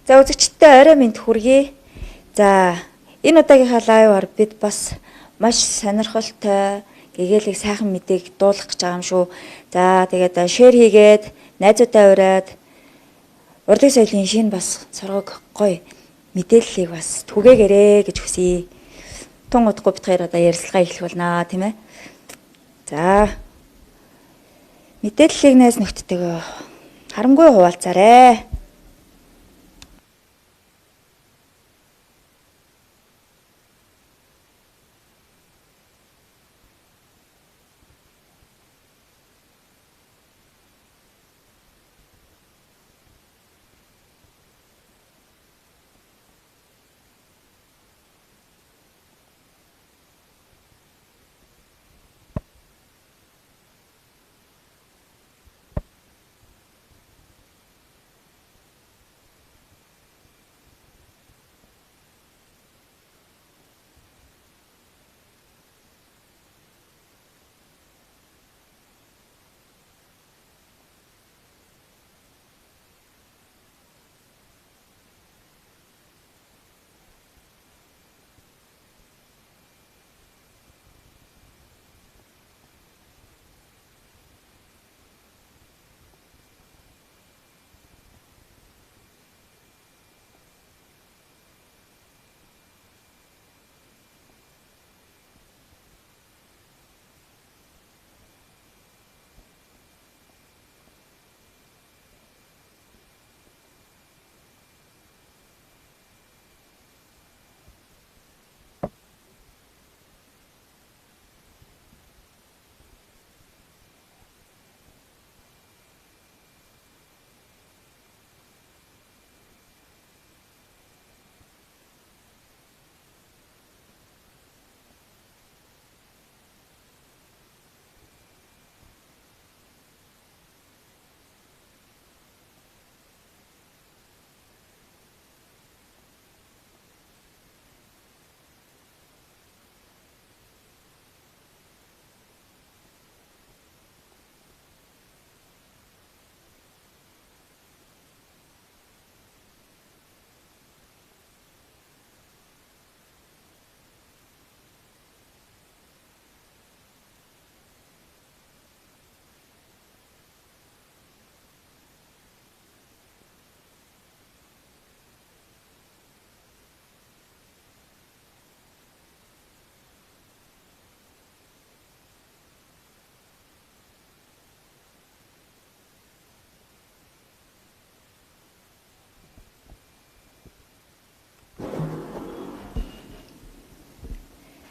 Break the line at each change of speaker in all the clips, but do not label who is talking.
За үзэгчдэд орой минь хүргэе. За энэ удаагийнхаа live-аар бид бас маш сонирхолтой гэгээлэг сайхан мэдээг дуулах гэж байгаа юм шүү. За тэгээд share хийгээд найзуудаа уриад урлаг соёлын шинэ бас соргог гоё мэдээллийг бас түгээгээрэй гэж хүсье. Тун удахгүй бит хоёр одоо ярилцлага эхлэх болно тийм ээ. За мэдээллийг найз нөхдөдөө харамгүй хуваалцаарай.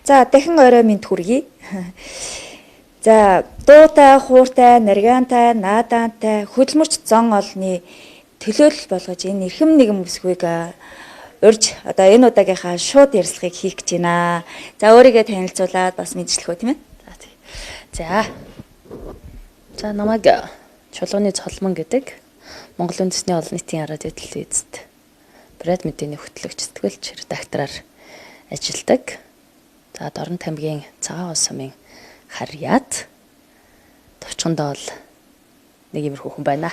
За дахин орой минь хүргэе. За дуутай, хууртай, наргаантай, наадаантай, хөдөлмөрч зон олны төлөөлөл болгож энэ эрхэм нэгэн бүсгүйг урьж одоо энэ удаагийнхаа шууд ярилцлагыг хийх гэж байна. За өөрийгөө танилцуулаад бас мэдчлэх үү тийм ээ.
За тий. За. За намайг Чулууны Цолмон гэдэг Монгол Үндэсний олон нийтийн радио телевизэд Бред мэдээний хөтлөгч, сэтгүүлч, редактораар ажилладаг. За Дорнот аймгийн Цагаан ус сумын Харьяат товчхондоо л нэг иймэрхүү хүн байна.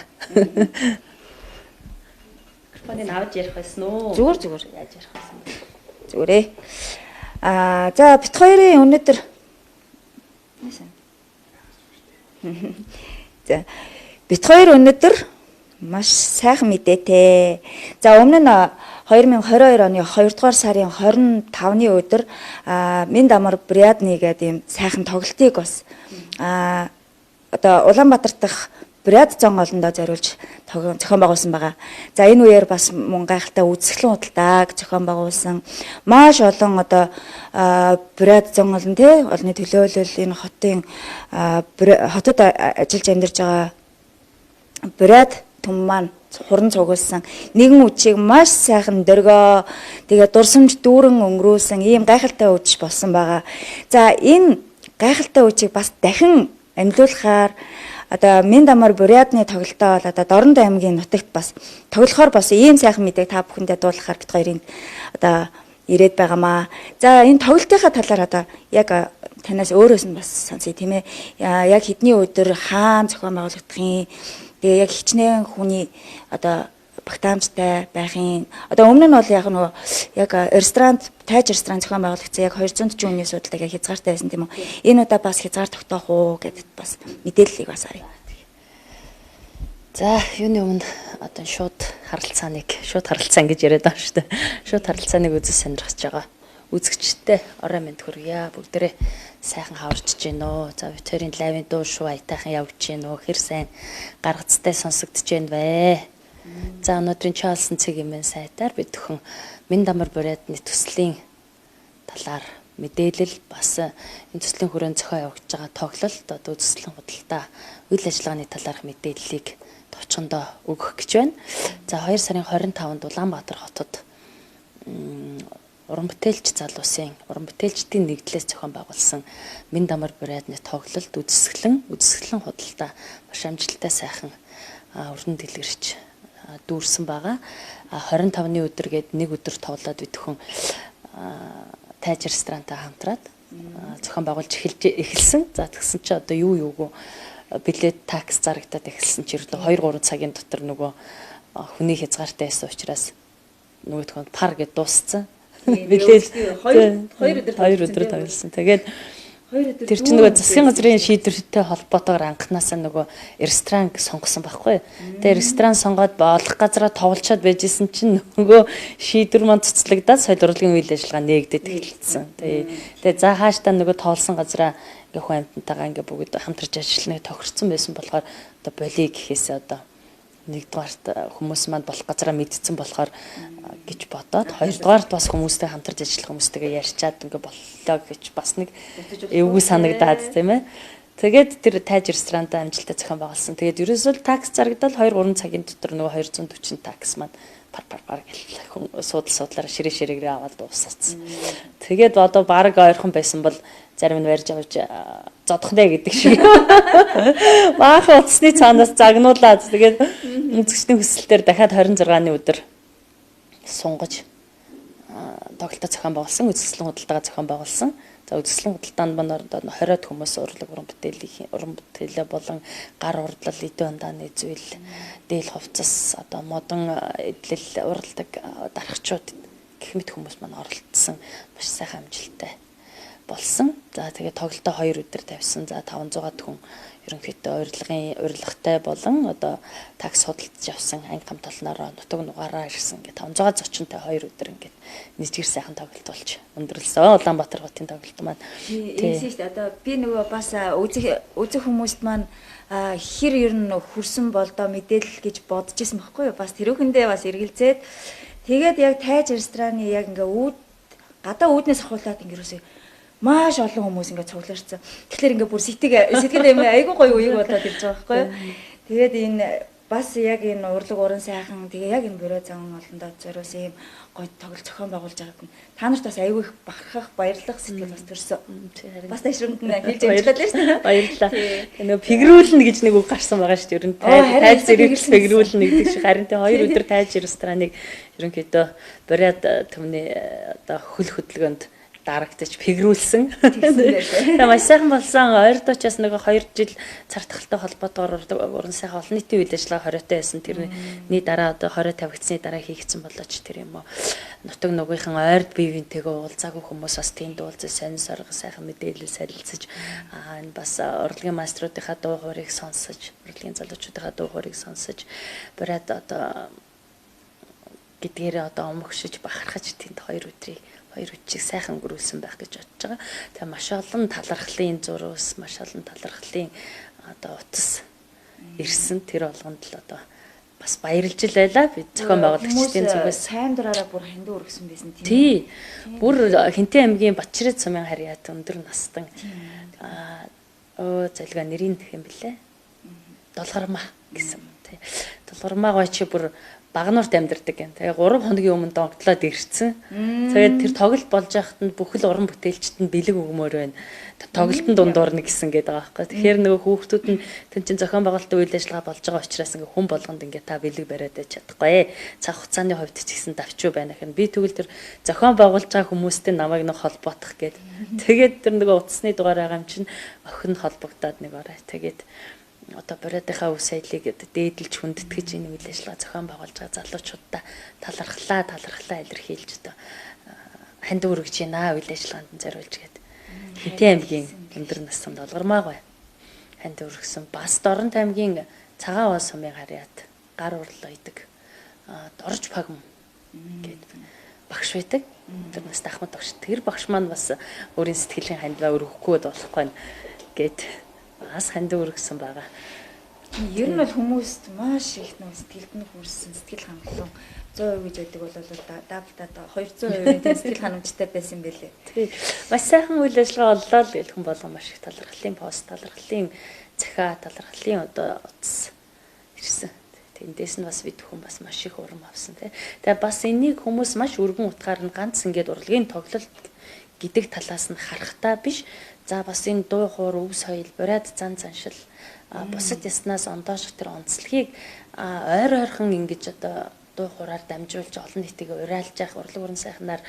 Микрофоныг авч ярих байсан уу?
Зүгээр зүгээр.
Яаж ярих байсан бэ?
Зүгээрээ. Аа за бит хоёрын өнөөдөр За бит хоёр өнөөдөр маш сайхан мэдээтэй. За өмнө нь 2022 оны 2 дугаар сарын 25-ны өдөр Минд амар Бурядны гэдэг ийм сайхан тоглолтыг бас одоо Улаанбаатар дахь Бурят зон олондоо зориулж зохион байгуулсан байгаа. За энэ үеэр бас мөн гайхалтай үзэсгэлэн худалдааг зохион байгуулсан. Маш олон одоо Бурят зон олон тий олонны төлөөлөл энэ хотын хотод ажиллаж амьдарч байгаа Бурят түм маань хуран цугласан нэгэн үдшийг маш сайхан дөргөө тэгээ дурсамж дүүрэн өнгөрүүлсэн ийм гайхалтай үдш болсон байгаа. За энэ гайхалтай үдшийг бас дахин амьлуулахаар одоо Минд амар Бурядны тоглолтоо бол одоо Дорнод аймгийн нутагт бас тоглохоор бас ийм сайхан мэдээг та бүхэндээ дуулгахаар бит хоёрын одоо ирээд байгаамаа. За энэ тоглолтынхаа талаар одоо яг танаас өөрөөс нь бас сонсъё тийм ээ. Яг хэдний өдөр хаан зохион байгуулагдах юм. Тэгээ яг хичнээн хүний одоо багтаамжтай байхын. Одоо өмнө нь бол яг нөгөө яг ресторанд тайж ресторан зохион байгуулагдсан яг 240 хүний суудалтай яг хязгаартай байсан тийм үү. Энэ удаа бас хязгаар тогтоох уу гэдэгт бас мэдээллийг бас авъя.
За, юуны өмнө одоо шууд харалцааныг шууд харалцаан гэж яриад байгаа шүү дээ. Шууд харалцааныг үзэж сонирхож байгаа үзэгчтэй орой мэнд хүргье. Бүгдээрээ сайхан хаварч гин үү. За, бит хоёрын лайвын дуу шуу аятайхан явж гин үү. Хэр сайн гаргацтай сонсогдож гин вэ? За, өнөөдрийн Чарльсон цэг юм сайтаар бид бүхэн Миндамар Бурядны төслийн талаар мэдээлэл бас энэ төслийн хүрээнд зохион явагдаж байгаа тоглолт, одоо үзэсгэлэн худалдаа үйл ажиллагааны талаарх мэдээллийг товчхондоо өгөх гэж байна. За, 2 сарын 25-нд Улаанбаатар хотод уран бүтээлч залуусын уран бүтээлчдийн нэгдлээс зохион байгуулсан Миндамар Бурядны тоглолт үзэсгэлэн худалдаа маш амжилттай сайхан өрнөн дэлгэрч дүүрсэн байгаа. 25-ны өдөр гээд нэг өдөр тоглоод бид бүхэн тайж ресторантай хамтраад зохион байгуулж эхэлсэн. За, тэгсэн чи одоо юу юугүй билет такс зарагдаад эхэлсэн чи ердөө 2 3 цагийн дотор нөгөө хүний хязгаартай байсан учраас нөгөөх нь пар гэд дууссан. Билет 2 өдөр тоглосон. Тэгээд тэр чинь нөгөө засгийн газрын шийдвэртэй холбоотойгоор анханасаа нөгөө ресторан сонгосон байхгүй. Тэгээ ресторан сонгоод болох газараа товлчоод байжсэн чинь нөгөө шийдвэр маань цуцлагдаад соёл урлагийн үйл ажиллагаа нээгдээд эхэлсэн. Тэгээ за хаашдаа нөгөө товлсон газараа ингээ хүн амьтантайгаа ингээ бүгд хамтарч ажилланыг тохирцсон байсан болохоор одоо болиё гэхээсээ одоо нэгдүгээрт хүмүүс маань болох газараа мэдсэн болохоор гэж бодоод, хоёрдугаарт бас хүмүүстэй хамтарч ажиллах хүмүүстэйгээ ярьчаад ингээ боллоо гэж бас нэг эвгүй санагдаад, тийм ээ. Тэгээд тэр тайж ресторантаа амжилттай зохион байгуулсан. Тэгээд ерөөсөө такс зарагдал 2 3 цагийн дотор нөгөө 240 такс маань пар пар пар гэл хүн суудал суудлаараа ширээ ширээгээ аваад дуусгацсан. Тэгээд одоо баг ойрхон байсан бол зарим нь барьж авч зодох нэ гэдэг шиг. Баахан утасны цаанаас загнуулаад тэгээд үзэгчдийн хүсэлтээр дахиад 26-ны өдөр сунгаж тоглолтоо зохион байгуулсан, үзэсгэлэн худалдаагаа зохион байгуулсан. За, үзэсгэлэн худалдаанд маань одоо 20-од хүмүүс урлаг уран бүтээлийн уран бүтээлээ болон гар урдлал, эдэн ундааны зүйл, дээл хувцас, одоо модон эдлэл уралдаг дарахчууд гэх мэт хүмүүс маань оролцсон. Маш сайхан амжилттай болсон. За, тэгээд тоглолтоо 2 өдөр тавьсан. За, 500-аад хүн ерөнхийдөө урилгын урилгатай болон одоо такс худалдаж авсан, анги хамт олноороо нутаг нугаараа ирсэн. Ингээд 500-аад зочинтой 2 өдөр ингээд нэгжгэр сайхан тоглолт болж өндөрлсөн. Улаанбаатар хотын тоглолт маань.
Тийм шүү дээ. Одоо би нөгөө бас үзэх хүмүүст маань хэр ер нь хүрсэн болдоо мэдээлэл гэж бодож исэн байхгүй юу? Бас тэрүүхэндээ бас эргэлзээд тэгээд яг тайж рестораны яг ингээ үүд гадаа үүднээс ахуулаад ингээ юусе маш олон хүмүүс ингээд цугларсан. Тэгэхээр ингээд бүр сэтгэл юм айгүй гоё үеиг болоод ирж байгаа байхгүй юу. Тэгээд энэ бас яг энэ урлаг уран сайхан тэгээ яг энэ бюро зан олондоо зориулсан ийм гоё тоглолт зохион байгуулж байгаад нь та нарт бас айгүй их бахархах баярлах сэтгэл бас төрсөн. Бас ташрамд нь хэлж амжлаа л шүү дээ.
Баярлалаа. Нөгөө пигрүүлнэ гэж нэг үг гарсан байгаа шүү дээ. Ер нь тайз зэрэг пигрүүлнэ гэдэг шиг харин тэ 2 өдөр тайж рестораныг ерөнхийдөө Бурят түмний одоо хөл хөдөлгөөнд дарагдаж пигрүүлсэн. Тэгээ маш сайхан болсон. Ойрдоочаас нөгөө 2 жил цар тахалтай холбоотойгоор уран сайхан олон нийтийн үйл ажиллагаа хориотой байсан. Тэрний дараа одоо хорио тавигдсны дараа хийгдсэн болооч тэр юм уу. Нутаг нүгийнхэн ойрд бие биентэйгээ уулзаагүй хүмүүс бас тэнд уулзаж сонин сорго сайхан мэдээлэл солилцож, энэ бас урлагийн маструудынхаа дуу хуурыг сонсож, урлагийн залуучуудынхаа дуу хуурыг сонсож, Бурят одоо гэдгээрээ одоо омогшиж бахархаж тэнд 2 өдрийг хоёр үчиг сайхан өнгөрүүлсэн байх гэж бодож байгаа. Тэгээ маш олон талархлын зурус, маш олон талархлын одоо утас ирсэн. Тэр болгонд л одоо бас баярлж л байлаа. Би зохион байгуулагчдын зүгээс
сайн дураараа бүр хандив өргөсөн байсан тийм.
Тий. Бүр Хинтээ аймгийн Батчирээ сумын харьяат өндөр настан өө залгаа нэрийн тэх юм бэлээ. Долгормаа гэсэн. Тий. Долгормаа гой чи бүр Багнуурт амьдардаг юм. Тэгээ 3 хоногийн өмнө догтлоод ирсэн. Тэгээд тэр тоглолт болж байхад нь бүхэл уран бүтээлчд нь бэлэг өгмөр байна. Тоглолтын дундуур нэг гэсэн гэдэг байгаа байхгүй. Тэгэхээр нөгөө хүүхдүүд нь тэн чин зохион байгуулалтын үйл ажиллагаа болж байгаа учраас ингээ хүн болгонд ингээ та бэлэг бариад байж чадахгүй. Цаг хугацааны хувьд ч гэсэн давчуу байна гэхэн. Би тэгвэл тэр зохион байгуулж байгаа хүмүүстэй намайг нэг холбоотох гээд. Тэгээд тэр нөгөө утасны дугаар байгаа юм чинь охин холбогдоод нэг орой. Тэгээд одоо Бурятынхаа өв соёлыг дээдэлж хүндэтгэж энэ үйл ажиллагаа зохион байгуулж байгаа залуучуудаа талархлаа илэрхийлж одоо хандив өргөж байна үйл ажиллагаанд нь зориулж гээд Хинтээ аймгийн өндөр нас сумд Олгормаагүй хандив өргөсөн. Бас Дорнот аймгийн Цагаан овоо сумын харьяат гар урлал ойдог Дорж пагм гээд багш байдаг. Өндөр настай ахмад багш. Тэр багш маань бас өөрийн сэтгэлийн хандиваа өргөхгүй болохгүй гээд бас хандив өргөсөн байгаа.
Ер нь бол хүмүүст маш их нөө сэтгэлд нь хүрсэн, сэтгэл хангалуун 100% гэж байдаг бол даблдаад 200% тийм сэтгэл ханамжтай байсан байлээ.
Тий. Маш сайхан үйл ажиллагаа боллоо л гэх хүн болгон маш их талархлын пост, талархлын захиа, талархлын одоо утас ирсэн. Тэндээс нь бас бид хүн бас маш их урам авсан тий. Тэгээ бас энийг хүмүүс маш өргөн утгаар нь ганц ингээд урлагийн тоглолт гэдэг талаас нь харахтаа биш. За бас энэ дуу хоор, өв соёл, бурайд зан заншил, бусад яснаас ондооших тэр онцлогийг ойр ойрхон ингэж одоо дуу хуураар дамжуулж олон нийтийг урайлж явах, урлаг уран сайхнаар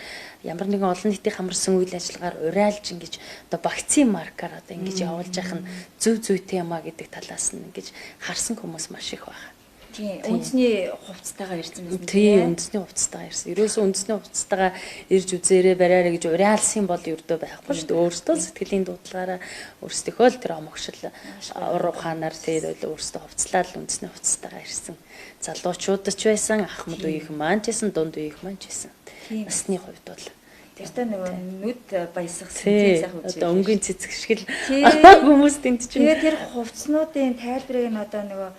ямар нэгэн олон нийтийг хамарсан үйл ажиллагаар урайлж ингэж одоо вакцин маркаар одоо ингэж явуулж явах нь зөв зүйтэй юм а гэдэг талаас нь ингэж харсан хүмүүс маш их байна.
Тийм, үндэсний хувцастайгаа ирсэн байсан.
Тийм, үндэсний хувцастайгаа ирсэн. Ерөөсөө үндэсний хувцастайгаа ирж үзээрэй, бариарай гэж уриалсан бол ердөө байхгүй шүү дээ. Өөрсдөө сэтгэлийн дуудлагаараа өөрсдийнхөө л тэр омогшил ур ухаанаар тэр өөрсдөө хувцлаад л үндэсний хувцастайгаа ирсэн. Залуучууд ч байсан, ахмад үеийнхэн маань ч байсан, дунд үеийнхэн маань ч байсан. Насны хувьд бол
тэртээ нөгөө нүд баясгасан тийм сайхан үжиг.
Одоо өнгийн цэцэг шиг л хүмүүс тэнд чинь.
Тэгээ тэр хувцснуудын тайлбарыг нь одоо нөгөө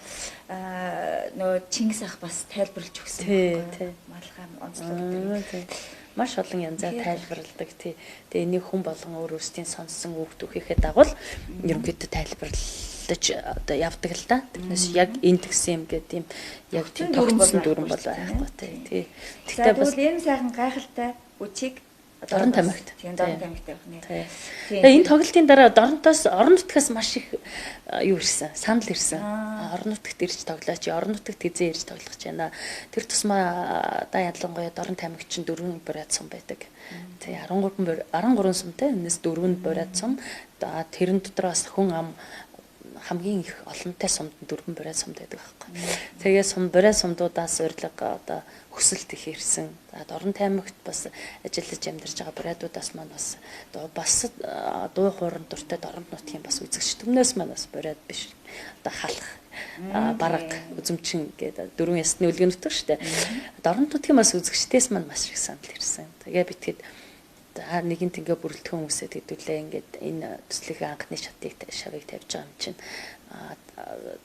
нөгөө Чингис ах бас тайлбарлаж өгсөн байхгүй. Малгай онцлог гэдэг.
Маш олон янзаар тайлбарладаг тий. Тэгээ энийг хүн болгон өөр өөрсдийн сонссон үг түүхийнхээ дагуу ерөнхийдөө тайлбарлаж одоо явдаг л да. Тэрнээс яг энэ тэгсэн юм гэдэг юм яг тийм тогтсон дүрэн бол байхгүй тий.
Тэгтээ бас энэ сайхан гайхалтай үчиг
Дорнот аймагт.
Тийм, Дорнот аймагт явах нэ.
Тэгээ энэ тоглолтын дараа Дорнотоос орон нутгаас маш их юу ирсэн, санал ирсэн. Орон нутагт ирж тоглооч, орон нутагт хэзээ ирж тоглох гэж байна. Тэр тусмаа да ялангуяа Дорнот аймагт чинь 4 бурайд сум байдаг. Тэгээ 13 сумтай, энэс 4 бурайд сум. Тэрэн дотор бас хүн ам хамгийн их олонтой сумд 4 бурайд сумд байдаг байхгүй. Тэгээ сум бурайд сумдуудаас урилга одоо хүсэлт их ирсэн. За Дорнот аймагт бас ажиллаж амьдарч байгаа бурайдуудаас маань бас бас дуу хуурын дуртай Дорнот нутгийн бас үзэгч түмнээс маань бас бурайд биш. Одоо халах бараг үзэмчин гэдэг дөрвөн ясны үлгэн нутаг шүү дээ. Дорнот нутгийн бас үзэгчдээс маань маш их санал ирсэн. Тэгээ битгэд за нэгэнт ингээ бүрэлдэхүүн үүсээд хэдүүлээ ингээд энэ төслийнхээ анхны шатыг шавыг тавьж байгаа юм чинь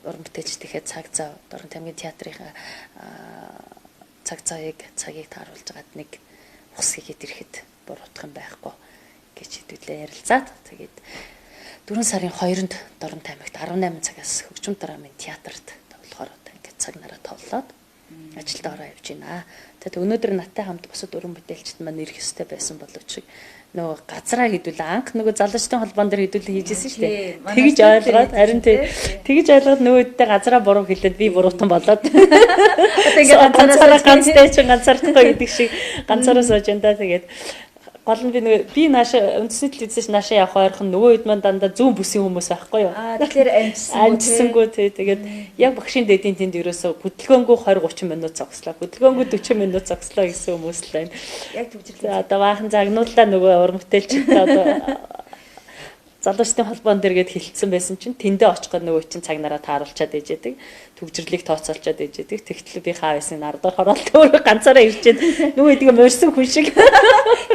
уран бүтээлчдийнхээ цаг зав Дорнот аймгийн театрынхаа цаг цагийг тааруулж байгаад нэг ус хийгээд ирэхэд буруутах юм байхгүй гэж хэдүүлээ ярилцаад тэгээд 4 сарын 2-нд Дорнот аймагт 18 цагаас хөгжим драмын театрт тоглохоор одоо ингээд цаг нараа товлоод ажилдаа ороо явж байна. Тэгэд өнөөдөр надтай хамт бусад уран бүтээлчд маань ирэх ёстой байсан боловч нөгөө газраа хэдүүлээ анх нөгөө залуучдын холбоон дээр хэдүүлээ хийжсэн шүү дээ. Тэгж ойлгоод харин тэгж ойлгоод нөгөөддөө газраа буруу хэлээд би буруутан болоод
одоо ингээд
ганцаараа ганцтай чинь ганцаардахгүй гэдэг шиг ганцаараа сууж энэ да. Тэгээд гол нь би нөгөө би нааша үндэсний телевизээс нааша явах ойрхон нөгөө үед маань дандаа зүүн бүсийн хүмүүс байхгүй юу?
Аа тэгэхээр
амжсангүй тий. Тэгээд яг багшийн дэдийн тэнд ерөөсөө хөдөлгөөнгөө 20 30 минут зогслоо. Хөдөлгөөнгөө 40 минут зогслоо гэсэн хүмүүс л байна.
Яг төвжирлээ.
Одоо баахан загнууллаа нөгөө уран бүтээлчтэй одоо залуучдын холбоон дээр гээд хилцсэн байсан чинь тэндээ очих гээд нөгөө чинь цаг нараа тааруулчаад ээжэдэг. Төгжрлийг тооцоолчоод ээжэдэг. Тэгтэл би хаа байсан 10 дахь оролт өөрөө ганцаараа ирчээд нөгөө эдгээ морьсон хүн шиг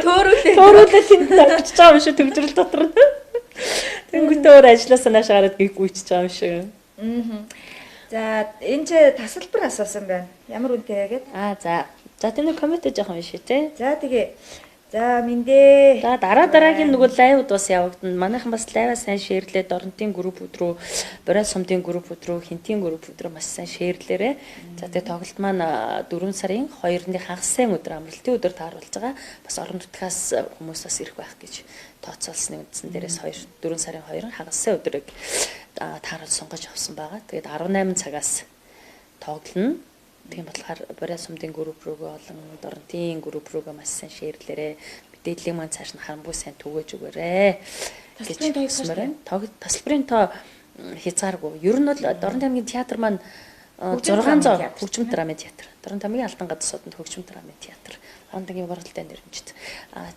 төөрүүлээ тэнд очиж байгаа юм шиг төгжрөл дотор. Тэнгүүтээ өөр ажилласаа нааш гараад гүйчиж байгаа юм шиг.
За энэ ч тасалбар асуусан байна. Ямар үнэтэй гээд?
Аа за. За тэр нэг коммент жоохон биш үү те?
За тэгээ. За мэндээ.
За дараа дараагийн нөгөө лайвууд бас явагдана. Манайхан бас лайваа сайн шеэрлээ. Дорнотын группүүд рүү, Бурайд сумдын группүүд рүү, Хинтийн группүүд рүү маш сайн шеэрлээрээ. За тэгээ тоглолт маань 4 сарын 2-ны хагас сайн өдөр амралтын өдөр тааруулж байгаа. Бас орон нутгаас хүмүүс бас ирэх байх гэж тооцоолсны үндсэн дээрээс 4 сарын 2-ын хагас сайн өдрийг тааруул сонгож авсан байгаа. Тэгээд 18 цагаас тоглоно. Тийм болохоор Бурайд сумдын групп рүүгээ болон Дорнотын групп рүүгээ маш сайн шеэрлээрээ. Мэдээллийг маань цааш нь харамгүй сайн түгээж өгөөрэй.
Тасалбарын тоо
тасалбарын тоо хязгааргүй. Ер нь бол Дорнод аймгийн театр маань 600 хөгжим драмын театр. Дорнод аймгийн Алтан газар сууданд хөгжим драмын театр. Дорнод аймгийн Боролтай нэрнжид.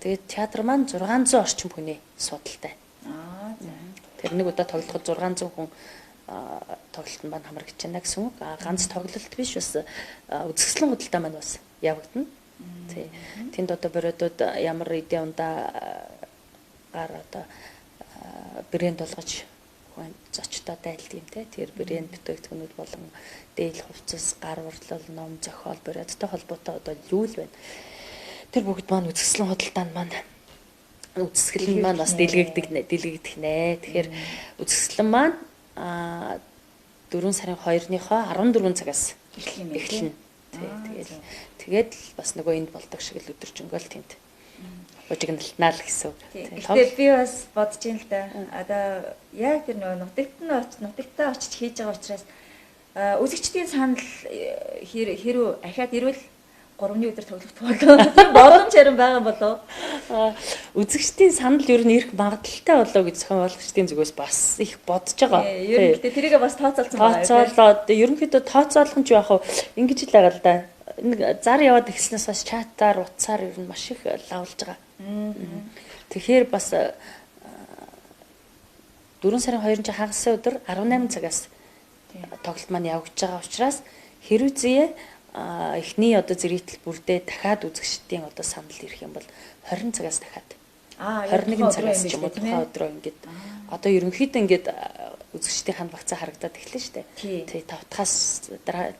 Тэгээд театр маань 600 орчим хүний судалтай.
За.
Тэр нэг удаа тоглоход 600 хүн тоглолт нь маань хамрагдаж байна гэсэн үг. Ганц тоглолт биш, бас үзэсгэлэн худалдаа маань бас явагдана. Тий. Тэнд одоо бородууд ямар эдийн ундаа гар одоо брэнд болгож зочдоо дайлт юм те. Тэр брэнд бүтээгдэхүүнүүд болон дээл хувцас, гар урлал, ном, зохиол, бородтой холбоотой одоо юу л байна. Тэр бүгд маань үзэсгэлэн худалдаанд маань үзэсгэлэн маань бас дэлгэгдэх нэ. Тэгэхээр үзэсгэлэн маань 4 сарын 2-ныхоо 14 цагаас эхэлнэ. Тэгээд л бас нөгөө энд болдог шиг л өдөржингөө л тэнд бужигналтнаа л гэсэн үг.
Гэхдээ би бас бодож юм л да. Одоо яг тэр нөгөө нутагтаа очиж хийж байгаа учраас үзэгчдийн санал хэрүү ахаад ирвэл 3-ны өдөр тоглох болоо. Тэр боломж харин байгаа болов.
Үзэгчдийн санал ер нь ирэх магадлалтай болоо гэж зохион байгуулагчдын зүгээс бас их бодож байгаа.
Ер нь гэхдээ тэрийгээ бас тооцоолсон
байна. Тооцоолоод ерөнхийдөө тооцоолох нь ч яг хав ингэж л байгаа л да. Нэг зар яваад эхэлснээс хойш чатаар, утсаар ер нь маш их лавлж байгаа. Тэгэхээр бас 4 сарын 2-нд хагасын өдөр 18 цагаас тоглолт маань явагдаж байгаа учраас хэрүүзээ эхний одоо зэрэгтэл бүрдээ дахиад үзэгчдийн одоо санал ирэх юм бол 20 цагаас дахиад 21 цагаас ч юм уу тухайн өдрөө ингээд одоо ерөнхийдөө ингээд үзэгчдийн ханд багцаа харагдаад эхэлнэ шүү дээ. Тий, 5-аас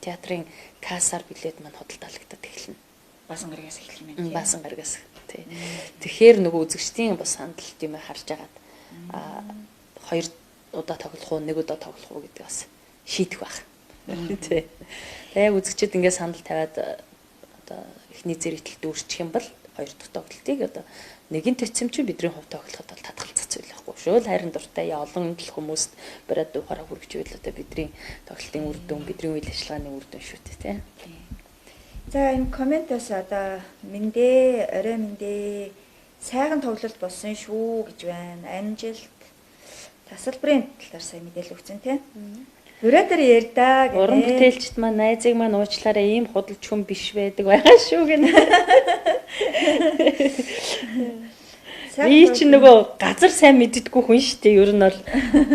театрын кассаар билет маань худалдаалагдаад эхэлнэ.
Баасан гарагаас эхлэх юм байна.
Баасан гарагаас. Тий. Тэгэхээр нөгөө үзэгчдийн бас санал юм харж агаад 2 удаа тоглох уу, 1 удаа тоглох уу гэдэг бас шийдэх байх. Тий. Тэгээ яг үзэгчид ингээд санал тавиад одоо эхний зэрэгтэл дүүрчих юм бол хоёр дахь тоглолтыг одоо нэгэн төцөмч бидний хувьд тоглоход бол татгалзах зүйл байхгүй шүү л, харин дуртай олон л хүмүүст бариад дуухаараа хүргэж байл одоо бидний тоглолтын үр дүн, бидний үйл ажиллагааны үр дүн шүү дээ, тий.
За энэ комментээс одоо мэндэ, орой мэндэ, сайхан тоглолт болсон шүү гэж байна. Амжилт. Тасалбарын талаар сая мэдээлэл өгсөн тий. Бүрээдэр ярьдаа гэнэ.
Уран бүтээлчд маань найзыг маань уучлаарай, ийм худалч хүн биш байдаг байгаа шүү гэнэ. Би чинь нөгөө газар сайн мэддэггүй хүн шүү дээ ер нь бол.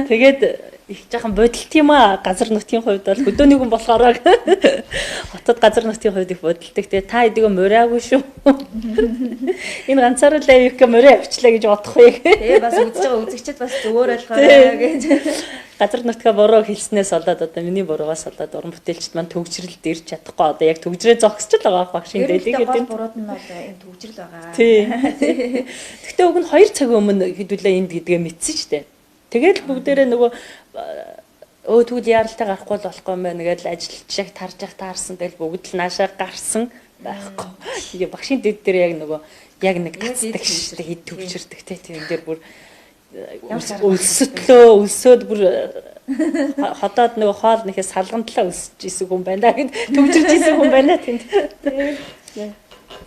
Тэгээд их жаахан бодолт юм аа, газар нутгийн хувьд бол хөдөөний хүн болохоор хотод газар нутгийн хувьд их бодолдог. Тэгээд та эдгээр мураагүй шүү. Энэ ганцаараа л авика мураа авчлаа гэж бодох вэ.
Тэгээ бас үзэж байгаа үзэгчд бас зөвөр ойлгоорой гэж.
Газар нутгаа буруу хэлснээс болоод одоо миний буруугаас болоод уран бүтээлчд маань төгжрэлд ирж чадахгүй одоо яг төгжрээ зогсож л байгаа багшийн дээлийг
гэдэг. Бурууд нь бол энэ төгжрөл байгаа.
Тий. Гэхдээ уг нь 2 цагийн өмнө хэдүүлээ энд гэдгээ мэдсэн шүү дээ. Тэгээд бүгдээрээ нөгөө тэгвэл яаралтай гарахгүй л болохгүй юм байна гэж ажиллаж яг тарж явах таарсан, тэгэл бүгд л наашаа гарсан байхгүй. Тэгээ багшийн дэд дээр яг нөгөө яг нэг гацдаг шүү дээ, хэд төгжирдэг те. Тэрэн дээр бүр өлсөтлөө өлсөөд бүр ходоод нөгөө хоол нэхээ салгантлаа өлсөж исэн хүн байна гэд төгжирч исэн хүн байна тэнд.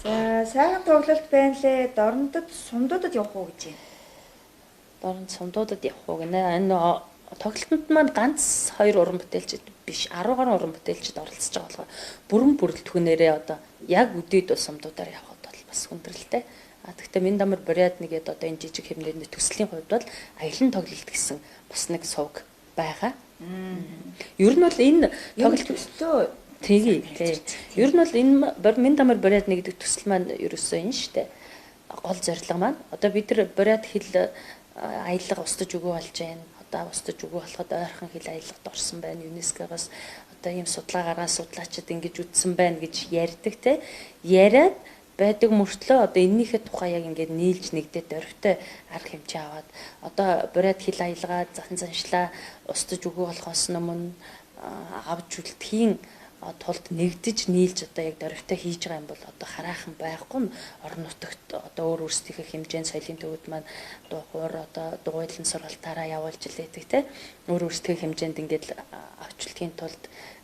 За сайхан тоглолт байна лээ. Дорнодод сумдуудад явах уу гэж юм.
Дорнод сумдуудад явах уу гэнэ. Энэ тоглолтод маань ганц 2 уран бүтээлчд биш 10 гаруй уран бүтээлчд оролцож байгаа болохоор бүрэн бүрэлдэхүүнээрээ одоо яг өдөөд бол сумдуудаар явхад бол бас хүндрэлтэй. А тэгвэл Миндамар Бурят нэгэд одоо энэ жижиг хэмнээний төслийн хувьд бол аялан тоглолт гэсэн бас нэг сувг байгаа. Ер нь бол энэ тоглолт
төслөө
тэгье. Ер нь бол энэ Миндамар Бурят нэг гэдэг төсөл маань ерөөсөө энэ штэ. Гол зорилго маань одоо бид нар Бурят хэл аялга устж өгөө болж байна. Одоо устж өгөө болоход ойрхон хэл аялгад орсон байна. ЮНЕСКО-гоос одоо ийм судалгаа гаргаад судлаачид ингэж үтсэн байна гэж ярьдаг те. Яриад байдаг мөртлөө одоо эннийхээ тухай яг ингээд нийлж нэгдээд дөрвтэй арга хэмжээ аваад одоо Бурят хэл аялгаа зан заншлаа устж өгөө болохоос өмнө авч үлдэхийн тулд нэгдэж нийлж одоо яг дөрвтэй хийж байгаа юм бол одоо хараахан байхгүй орон нутагт одоо өөр өөрсдийнхээ хэмжээнд соёлын төвд маань дугуур одоо дугуйлан сургалтаараа явуулж илээдэг те өөр өөрсдийнхээ хэмжээнд ингээд авчлахын тулд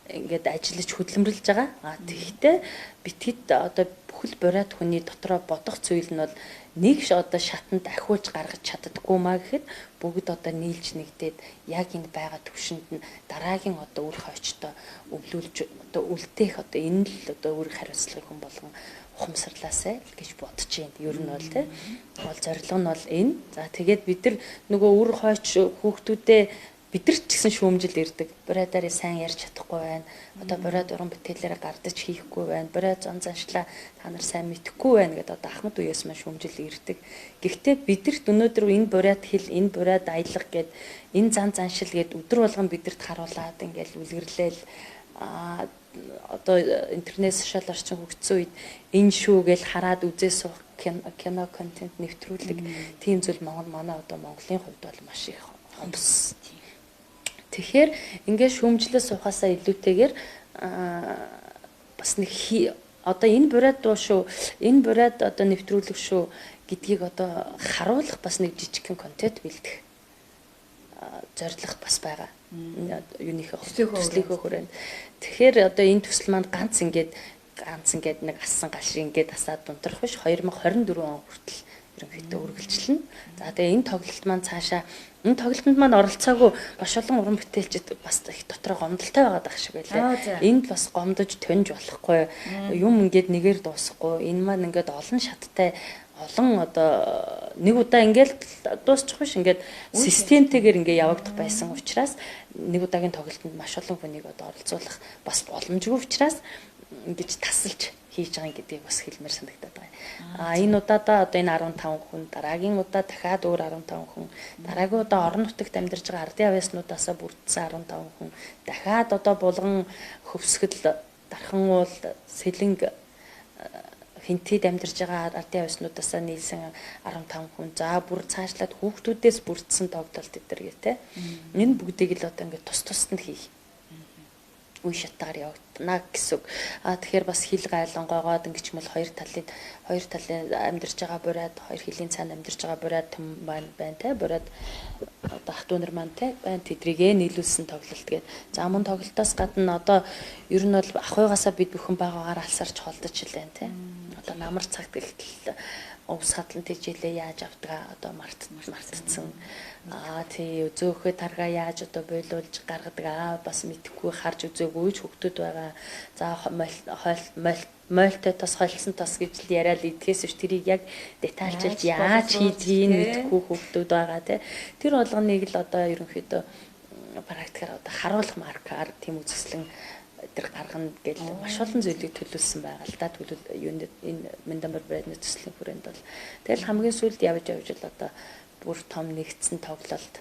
ингээд ажиллаж хөдөлмөрлөж байгаа. А тэгэхдээ битгэд одоо бүхэл бурайд хүний дотроо бодох зүйл нь бол нэг одоо шатанд ахиулж гаргаж чаддаггүй маа гэхэд бүгд одоо нийлж нэгдээд яг энэ байгаа төвшөнд нь дараагийн одоо үр хойчтой өвлүүлж одоо үлдээх одоо энэ л одоо үр хариуцлагыг хүн болгон ухамсарлаасай гэж бодож байна. Ер нь бол тий. Бол зорилго нь бол энэ. За тэгээд бид нар нөгөө үр хойч хүүхдүүдээ бид нар ч гэсэн шүүмжил ирдэг. Бурайдаараа сайн ярьж чадахгүй байна. Одоо бурайд уран бүтээлээрээ гардаж хийхгүй байна. Бурайд зан заншлаа та нар сайн мэдэхгүй байна гэдээ одоо ахмад үеэс маань шүүмжил ирдэг. Гэхдээ бидэрт өнөөдөр энэ бурайд хэл, энэ бурайд аялга гэд энэ зан заншил гэд өдөр болгон бидэрт харуулад ингээл үлгэрлээл одоо интернет сошиал орчин хөгжсөн үед энэ шүү гэж хараад үзээ суух кино контент нэвтрүүлэг тийм зүйл Монгол манай одоо Монголын хувьд бол маш их хомс. Тэгэхээр ингээд шүүмжлээ суухаасаа илүүтэйгээр бас нэг одоо энэ бурайд дуу шүү, энэ бурайд одоо нэвтрүүлэг шүү гэдгийг одоо харуулах бас нэг жижигхэн контент бэлдэх зорилго бас байгаа. Юуныхээ төслийнхөө хүрээнд. Тэгэхээр одоо энэ төсөл маань ганц ингээд нэг ассан гал шиг ингээд асаад дунтрах биш 2024 он хүртэл ерөнхийдөө үргэлжилнэ. За тэгээ энэ тоглолт маань цаашаа энэ тоглолтод маань оролцоогүй маш олон уран бүтээлчид бас их дотроо гомдолтой байгаа дах шиг байлаа. Энд бас гомдож тунж болохгүй. Юм ингээд нэгээр дуусахгүй. Энэ маань ингээд олон шаттай олон одоо нэг удаа ингээд дуусчих биш ингээд системтэйгээр ингээд явагдах байсан учраас нэг удаагийн тоглолтод маш олон хүнийг одоо оролцуулах бас боломжгүй учраас ингэж тасалж хийж байгаа гэдгийг бас хэлмээр санагдаад байгаа. А энэ удаадаа одоо энэ 15 хүн, дараагийн удаа дахиад өөр 15 хүн, дараагийн удаа орон нутагт амьдарч байгаа ардын авьяаснуудаасаа бүрдсэн 15 хүн, дахиад одоо булган хөвсгөл, дархан уул, сэлэнг хинтэд амьдарч байгаа ардын авьяаснуудаасаа нийлсэн 15 хүн. За бүр цаашлаад хүүхдүүдээс бүрдсэн тоглолт эдэр гэ тэ. Энэ бүгдийг л одоо ингээд тус тусад нь хийх үе шатаар явагдана гэсэн үг. А тэгэхээр бас хил гайлан гогоод ингэж юм бол хоёр талын амьдарч байгаа бурайд, хоёр хилийн цаана амьдарч байгаа бурайд том маань байна те. Бурайд одоо ах дүү нар маань те байна. Тэдрийгээ нийлүүлсэн тоглолт гээд. За мөн тоглолтоос гадна одоо ер нь бол ахуйгаасаа бид бүхэн байгаагаар алсарч холдож илэн те. Одоо намар цагт гэлтэл өвс хадлан тэжээлээ яаж авдгаа одоо мартцсан. Аа тий зөөхөө таргаа яаж одоо бойлуулж гаргадаг аа бас мэдэхгүй харж үзээгүй ч хүүхдүүд байгаа. За мойлтой тос холсон тос гэж л яриад идэхээс биш тэрийг яг детальчилж яаж хийдгийг мэдэхгүй хүүхдүүд байгаа тий. Тэр болгоныг л одоо ерөнхийдөө практикаар одоо харуулах маркаар тийм үзэсгэлэн тэр гаргана гэж маш олон зүйлийг төлөвлөсөн байгаа л да. Төлөв юунд энэ Мэндамбар брендний төслийн хүрээнд бол тэгэл хамгийн сүүлд явж л одоо бүр том нэгдсэн тоглолт.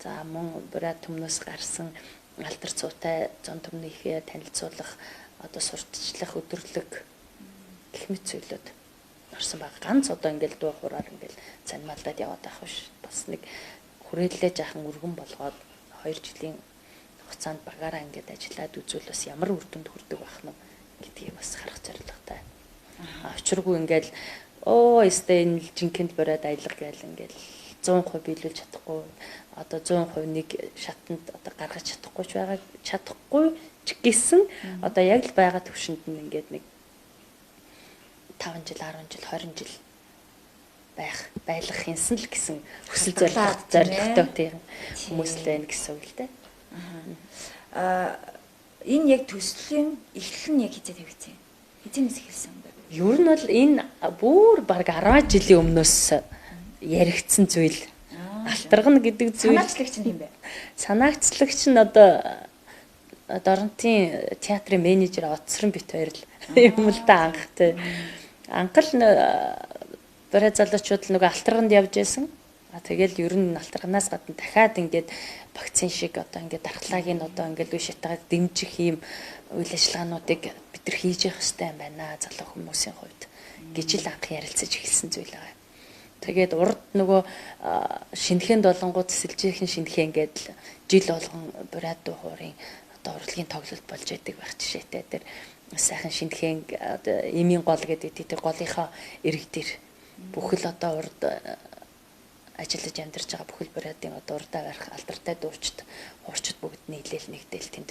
За мөн бурайд төмнөөс гарсан алдар цуутай зон төмнийхээ танилцуулах одоо сурталчлах өдөрлөг гэх мэт зүйлүүд орсон байгаа. Ганц одоо ингээл дуу хураар ингээл цанималдаад яваад байх биш. Бас нэг хүрээллээ жаахан өргөн болгоод 2 жилийн хугацаанд багаараа ингээд ажиллаад үзвэл бас ямар үр дүнд хүрдэг байх нь гэдгийг бас харах зорилготой. Учиргүй ингээл өстэй энэ жинкэнд бурайд аялга гээл ингээл 100% биелүүлж чадахгүй одоо 100% нэг шатанд одоо гаргаж чадахгүй ч байгаа чадахгүй ч гэсэн одоо яг л байгаа төвшөнд нь ингээд нэг 5 жил 10 жил 20 жил байлгах юмсан л гэсэн хүсэл зорилготой тийм хүмүүс л байна гэсэн үг л дээ.
Энэ яг төслийн эхлэл нь яг хизээ тавигдсан. Хизээнээс эхэлсэн бэ?
Ер нь бол энэ бүр баг 10 жилийн өмнөөс яригдсан зүйл. Алтаргана гэдэг зүйл.
Санаачлагч нь юм бэ?
Санаачлагч нь одоо Доронтын театрын менежер Оцрон бит хоёр л юм л да анх тэ. Анх л бурай залуучууд л нөгөө алтарганд явж байсан. А тэгэл ер нь алтарганаас гадна дахиад ингээд вакцин шиг одоо ингээд дархлаагийн одоо ингээд үе шатаагаар дэмжих ийм үйл ажиллагаануудыг бид нар хийж явах хэрэгтэй юм байна залуу хүмүүсийн хувьд гэж л анх ярилцаж эхэлсэн зүйл байгаа. Тэгээд урд нөгөө шинэхэн долонгууд сэлжээхэн шинэхэн ингээд жил болгон бурайд дуу хуурын одоо урлагийн тоглолт болж яадаг байх жишээтэй тэр сайхан шинэхэн одоо эмийн гол гэдэг тэр голынхоо ирэг дээр бүхэл одоо урд ажиллаж амьдарч байгаа бүхэл бурятын одоо урдаа барих алдартай дуучид, хуурчид бүгд нийлээл нэгдэл тэнд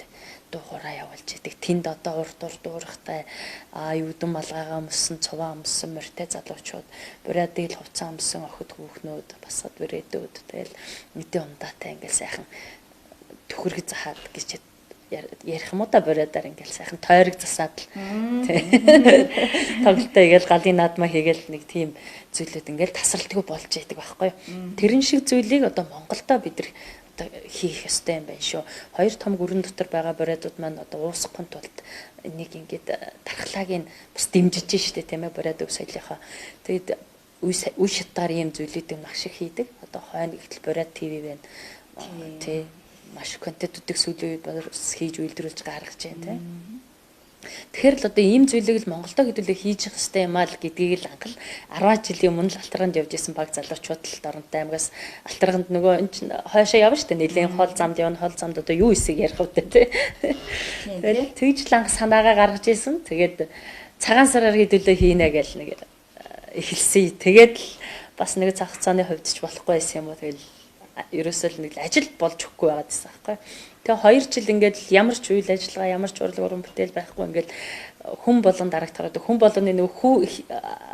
дуу хуурай явуулж идэг. Тэнд одоо урд урд уурахтай юудэн малгайгаа өмссөн, цуваа өмссөн морьтой залуучууд, бурятыг л хувцас өмссөн охид хүүхнүүд, басгад бүрээдүүд тэгэл мэдээ ундаатай ингээл сайхан төхөрг захаад гэж ярих юм уу та, бурятаар ингээл сайхан тойрог засаад л тоглолтоо ингээл галын наадмаа хийгээл нэг тийм зүйлүүд ингээл тасралтгүй болж яадаг байхгүй юу. Тэрэн шиг зүйлийг одоо Монголдо бид нар одоо хийх ёстой юм байна шүү. Хоёр том гүрэн дотор байгаа бурятууд маань одоо уусахгүй тулд нэг ингээд дархлааг нь бас дэмжиж штэ, тийм ээ, бурят өв соёлынхаа. Тэгээд үе шатаар ийм зүйлүүдийг маш их хийдэг. Одоо хойно ихтэл Бурят ТV байна. Тий, маш контентуудыг сүүлийн үед бас хийж үйлдвэрлэж гаргаж байна, тийм. Тэгэхээр л одоо ийм зүйлийг л Монголдо хэдүүлээ хийж явах хэрэгтэй юм аа л гэдгийг л анх л 10 жилийн өмнө л Алтарганд явж исэн баг залуучууд л Доронтой аймгаас Алтарганд нөгөө эн чинь хойшоо явна шүү дээ. Нэлээд хол замд явна, хол замд одоо юу эсийг ярих вэ, тий. Тэгэл тэгж л анх санаагаа гаргаж исэн. Тэгээд цагаан сараар хэдүүлээ хийнэ гэл нэг эхэлсэн. Тэгээд л бас нэг цаг хугацааны хувьд ч болохгүй байсан юм уу. Тэгэл ерөөсөө л нэг ажил болж өгөхгүй байгаад байсан байхгүй. Тэгээ 2 жил ингээд ямар ч үйл ажиллагаа, ямар ч урлаг уран бүтээл байхгүй ингээд хүн болгон дарагт хараад хүн болгоны нөгөө хүү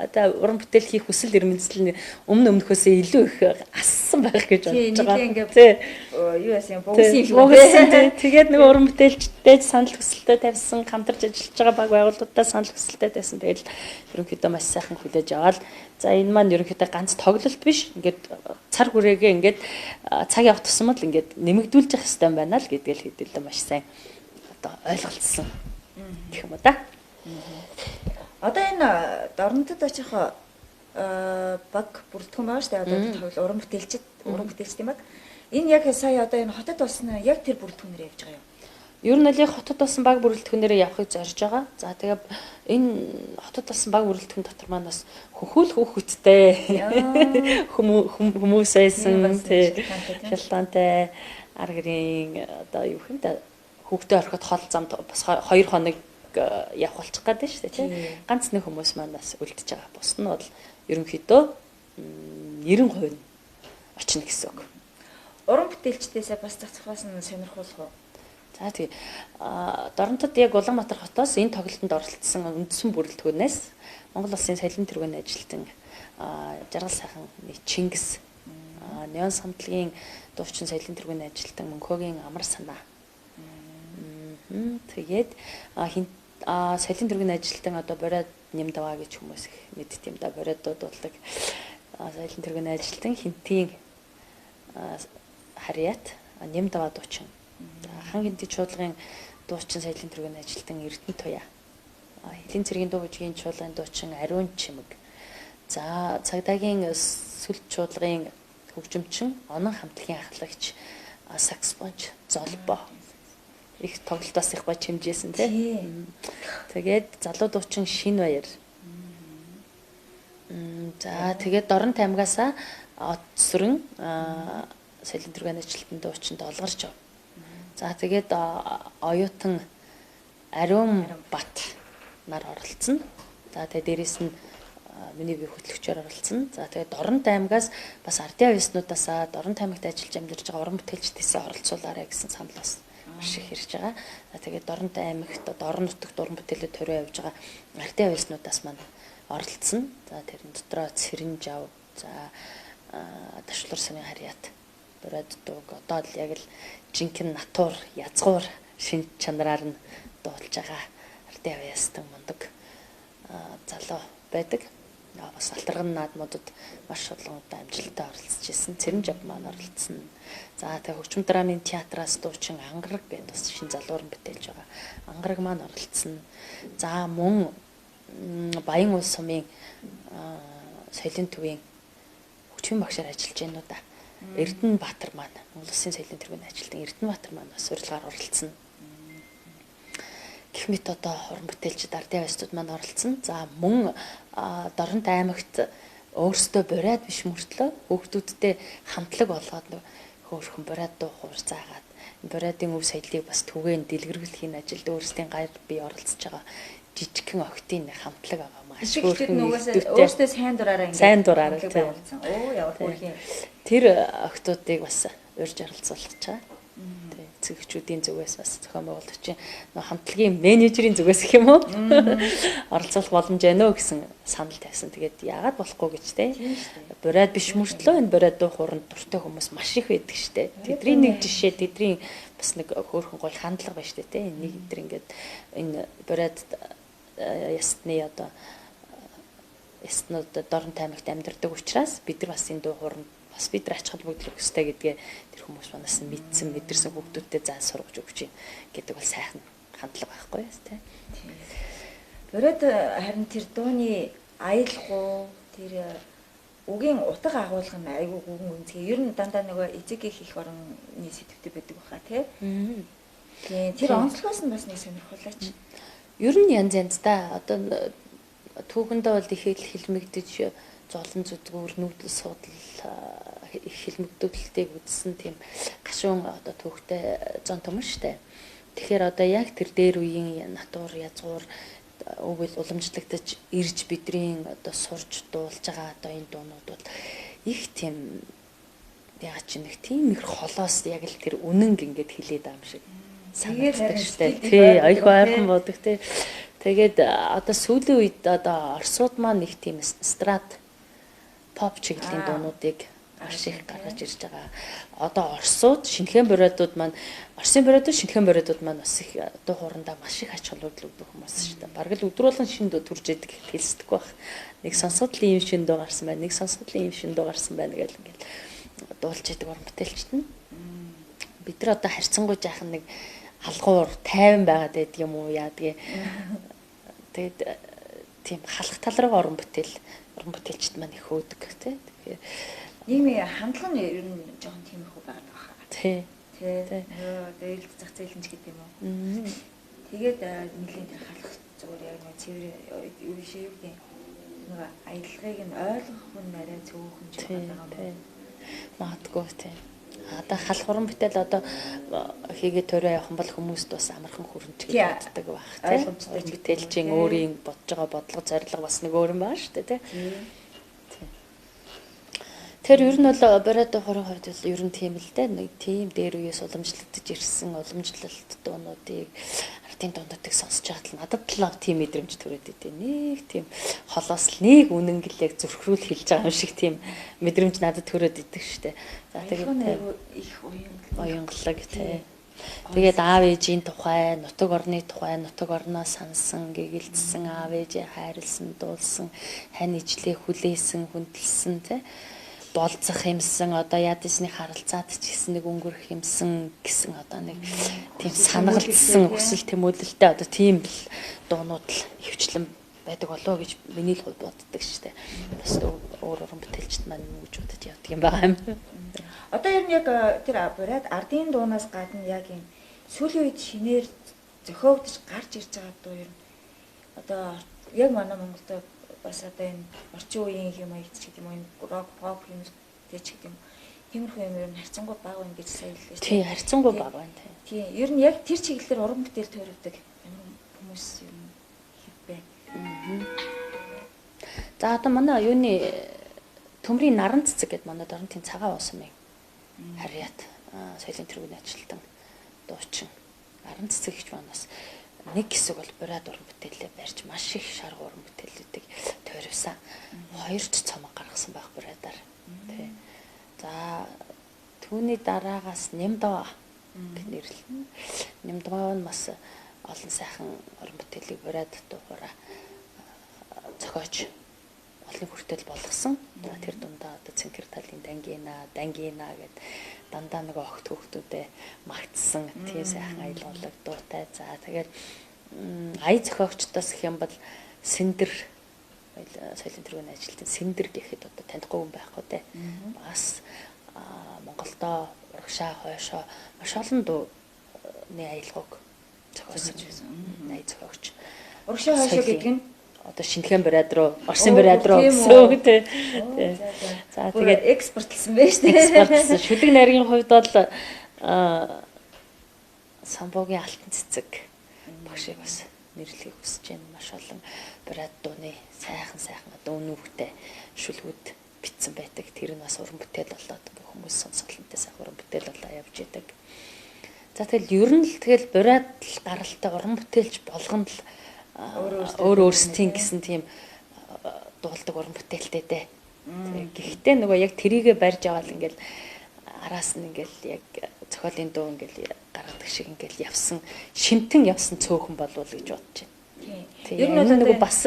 одоо уран бүтээл хийх хүсэл эрмэлзэл нь өмнө өмнөхөөсөө илүү их ассан байх гэж бодож байгаа.
Тий. Юу яасан богсон юм шиг
тий. Тэгээд нөгөө уран бүтээлчтэй санал хүсэлтээ тавьсан, хамтарч ажиллаж байгаа баг байгууллагуудаа санал хүсэлтээ тавьсан. Тэгэл ерөнхийдөө маш сайхан хүлээж аваад, за энэ маань ерөнхийдөө ганц тоглолт биш. Ингээд цар хүрээгээ ингээд цаг явах тусам л ингээд нэмэгдүүлж явах хэрэгтэй юм байна л гэдгээл хэдүүлээ маш сайн одоо ойлголцсон гэх юм уу да.
Одоо энэ Доронтод очих баг бүрэлдэхүүн байгаа шүү дээ. Одоо тоглол уран бүтээлчд, уран бүтээлчдийн баг. Энэ яг сая одоо энэ хотод болсон яг тэр бүрэлдэхүүнээр явж байгаа юм.
Ер нь л яг хотод болсон баг бүрэлдэхүүнээрээ явахыг зорж байгаа. За тэгээ энэ хотод болсон баг бүрэлдэхүүн дотор маань бас хөхүүл хүүхэдтэй хүмүүс байсан, тий, шалтгаантай ар гэрийн одоо юу хэм тэ хүүхдээ орхиод хол замд бас 2 хоног явах болчих гээд шүү дээ, тий. Ганц нэг хүмүүс маань бас үлдэж байгаа. Бус нь бол ерөнхийдөө 90% нь очно гэсэн үг.
Уран бүтээлчдээсээ бас цацхаас нь сонирхуулах уу?
За тий. Доронтод яг Улаанбаатар хотоос энэ тоглолтод оролцсон үндсэн бүрэлдэхүүнээс Монгол Улсын соёлын тэргүүний ажилтан Жаргал сайхан Чингис, Неон самтлагийн дуучин соёлын тэргүүний ажилтан Мөнхөгийн Амар санаа. Тэгээд соёлын тэргүүний ажилтан одоо Бород Нямдаваа гэж хүмүүс их мэддэг юм да. Бород дууддаг. Соёлын тэргүүний ажилтан Хинтийн Харьяат, Нямдаваа дуучин. Хан гинти чуулгын дуучин соёлын тэргүүний ажилтан Эрдэнэ Туяа. Хилийн цэргийн дуу бүжгийн чуулгын дуучин Ариун Чимэг. За цагдаагийн сүлд чуулгын хөгжимчин Онон хамтлагийн ахлагч саксофонч Золбоо. Их тоглолтоос их гой чимжээсэн, тий. Тэгээд залуу дуучин Шин Баяр. За тэгээд Дорнот аймгаасаа От сүрэн соёлын тэргүүний ажилтан дуучин Долгорч. За тэгээд оюутан Ариун Бат нар оролцсон. За тэгээд дээрэс нь миний бие хөтлөгчөөр оролцсон. За тэгээд Дорнот аймгаас бас ардын авьяаснуудаасаа Дорнот аймагт ажиллаж амьдарч байгаа уран бүтээлчдээсээ оролцуулаарай гэсэн санал бас маш их ирж байгаа. За тэгээд Дорнот аймагт Дорн нутагт уран бүтээлүүд төрөө явж байгаа ардын авьяаснуудаас маань оролцсон. За тэрэн дотроо Цэрэн жав, за Ташлуур сарын харьяат, Бород дууг одоо л яг л жинхэнэ натур язгуур шин чанараар нь дуулж байгаа ардын авьяастан мундаг залуу байдаг. Бас алтарган наадмуудад маш олон удаа амжилттай оролцож исэн. Цэрэн жав маань оролцсон. За тэгээ хөгжим драмын театраас дуучин Ангараг гэдэг бас шин залуурн бүтээлж байгаа. Ангараг маань оролцсон. За мөн Баян улс сумын соёлын төвийн хөгжмийн багшаар ажиллаж байна уу да. Эрдэнэ Баатар маань Монгол Улсын соёлын тэргүүний ажилтан Эрдэнэ Баатар маань бас урилгаар оролцсон. Гэх мэт одоо уран бүтээлчид ардын авьяасчид маань оролцсон. За мөн Дорнот аймагт өөрсдөө бурайд биш мөртлөө хүүхдүүдтэй хамтлаг болгоод хөөрхөн бурайд дуу хуур заагаад бурайдын өв соёлыг бас түгээн дэлгэрүүлэхийн ажилд өөрсдийн гар бие оролцож байгаа жижигхэн охтын нэг хамтлаг байгаа, маш
хөөрхөн. Өөртөө сайн дураараа
ингээд сайн дураараа
байгуулсан. Оо, ямар хөөрхөн.
Тэр охтуудыг бас урьж оролцуулах байгаа. Тий, эцэгчүүдийн зүгээс, бас зохион байгуулагчийн, нөө хамтлагийн менежерийн зүгээс гэх юм уу, оролцуулах боломж байна уу гэсэн санал тавьсан. Тэгээд яагаад болохгүй гэж те. Бурайд биш мөртлөө энэ бурайд дуу хууранд дуртай хүмүүс маш их байдаг штэ. Тэдний нэг жишээ, тэдний бас нэг хөөрхөн гоё хандлага байна штэ те. Нэг өдр ингээд энэ бурайд ясны одоо яснууд Дорнот аймагт амьдардаг учраас бид нар бас энэ дуу хууранд бас бид нар ач холбогдол өгөх ёстой гэдгээ тэр хүмүүс манаас нь мэдсэн, мэдэрсэн, хүүхдүүдтэй заан сургаж өгч юм гэдэг бол сайхан хандлага байхгүй юу те.
Бурайд харин тэр дууны аялгау, тэр үгийн утга агуулга нь айгүй гүн үнцгий. Ер нь дандаа нөгөө эцэг их орны сэдвтэй байдаг баха тий. Тийм, тэр онцлогоос нь бас нэг сонирхолтой.
Ер нь янз янз та. Одоо түүхэндээ бол их хэлмэгдэж, золон зүдгүүр, нүүдэл судал их хэлмэгдүүлэлтийг үзсэн тийм гашуун одоо түүхтэй зон том штэ. Тэгэхээр одоо яг тэр дээр үеийн натур язгуур өгөл уламжлагдаж ирж бидний одоо сурж дуулж байгаа одоо энэ дуунууд бол их тийм яг чи нэг тийм их холоос яг л тэр үнэн ингээд хилээд байгаа юм шиг санагддаг штэ. Тий, их ойрхон буудаг тий. Тэгээд одоо сүүлийн үед одоо Оросууд маань нэг тийм эстрад поп чиглэлийн дуунуудыг маш их гаргаж ирж байгаа. Одоо Оросууд шинэхэн бориодууд маань, Оросын бориодууд, шинэхэн бориодууд маань бас их дуу хуурандаа маш их ач холбогдол өгдөг хүмүүс шүү дээ. Бараг л өдөр болгон шинэ дуу төрж идэг хэлсдэггүй байх. Нэг сонсоод л ийм шинэ дуу гарсан байна, нэг сонсоод л ийм шинэ дуу гарсан байна гэл ингээл дуулж идэг уран бүтээлчд нь. Бид нар одоо харьцангуй жаахан нэг алгуур тайван байгаад байдаг юм уу яадгийг. Тэгээд тийм халах тал руу уран бүтээлчд маань их хөөдөг тий. Тэгэхээр
нийгмийн хандлага нь ер нь жоохон тиймэрхүү байгаад байгаа.
Тий.
Тий. Нөгөө ээлж зах зээл нь ч гэдэг юм уу. Тэгээд нэлийн тэр халах зүгээр яг нэг цэвэр юу биш юу гэдэг. Нөгөө аялгыг нь ойлгох хүн арай цөөхөн ч байгаа
юм. Магадгүй тий. Одоо халах уран бүтээл одоо хийгээ төрөө явах юм бол хүмүүст бас амархан хүрэнч гэж боддог байх тий. Уран бүтээлчийн өөрийн бодож байгаа бодлого, зорилго бас нэг өөр юм байна шүү дээ тий. Тэгэхээр ер нь бол бороод хуурын хувьд бол ер нь тийм л дээ. Нэг тийм дээр үеэс уламжлагдаж ирсэн уламжлалт дуунуудыг, ардын дуунуудыг сонсож байхад л надад л тийм мэдрэмж төрөөд идэв. Нэг тийм холоос л нэг үнэн гэл яг зүрхрүүл хэлж байгаа юм шиг тийм мэдрэмж надад төрөөд идэг штэ.
За тэгээд их
уянгалаг тий. Тэгээд аав ээжийн тухай, нутаг орны тухай, нутаг орноо сансан, гэгэлдсэн, аав ээжээ хайрлсан, дуулсан, хань ижлээ хүлээсэн, хүндэлсэн тий. Болцох юмсан, одоо ядсны харалцаад ч гэсэн нэг өнгөрөх юмсан гэсэн одоо нэг тийм санагалдсан хүсэл тэмүүлэлтэй одоо тийм л дуунууд л хөвчлэн байдаг болоо гэж миний л хувьд боддог штэ. Бас өөр уран бүтээлчд маань юу гэж бодож явдаг юм байгаа юм.
Одоо ер нь яг тэр бурайд ардын дуунаас гадна яг юм сүүлийн үед шинээр зохиогдож гарч ирж байгаа дуу ер нь одоо яг манай Монголд бас одоо энэ орчин үеийн юм аягч гэдэг юм уу, энэ рок, поп юм ч гэдэг юм. Тиймэрхүү юм ер нь харьцангуй бага байна гэж сая хэллээ
шүү дээ. Тий, харьцангуй бага байна тий.
Тий, ер нь яг тэр чиглэлээр уран бүтээл төрөвдөг ямар хүмүүс ер нь хэвбэ.
За одоо манай юуны Төмрийн наран цэцэг гэдэг манай Дорнотын цагаан уусмын харьяат соёлын тэргүүний ажилтан дуучин наран цэцэг гэж манаас нэг хэсэг бол бурайд уран бүтээлээ барьж маш их шарга уран бүтээлүүдийг тойрвсан. Хоёр ч цомог гаргасан байх бурайдаар. Тий. За түүний дараагаас Нямдава гэж нэрлэнэ. Нямдава нь бас олон сайхан уран бүтээлийг бурайд дуугаараа зохиож олон хүртэл болгосон. Тэр дундаа одоо цэнхэр талын дангина, дангина гэд дандаа нэг огт хүүхдүүдэд магтсан тийм сайхан аялгуулаг дуутай. За тэгээд ая зохиогчдоос гэх юм бол Сэндэр, соёлын тэргүүний ажилтан Сэндэр гэхэд одоо танихгүй хүн байхгүй те. Бас Монголдоо урагшаа хойшоо маш олон дууны аялгауг зохиосон ая зохиогч.
Урагшаа хойшоо гэдэг нь
одоо шинэхэн бурайд руу, Оросын бурайд руу гэсэн үг тий.
За тэгээд экспортлсон байж шүү
дээ. Экспортлсон. Шүлэг найргийн хувьд бол самбуугийн алтан цэцэг багшийг бас нэрлэхийг хүсэж байна. Маш олон бурят дууны сайхан сайхан одоо үнүүртэй шүлгүүд бичсэн байдаг. Тэр нь бас уран бүтээл болоод хүмүүс сонсголонтой сайхан уран бүтээл болоо явж идэг. За тэгэл ер нь л тэгэл бурят л гаралтай уран бүтээлч болгоно л өөр өөрсдийн гэсэн тийм дуулдаг уран бүтээлтэй дээ. Гэхдээ нөгөө яг тэрийгэ барьж аваад ингээл араас нь ингээл яг зохиолын дуу ингээл гаргадаг шиг ингээл явсан шимтэн явсан цөөхөн болвол гэж бодож байна. Тийм. Ер нь бол нөгөө бас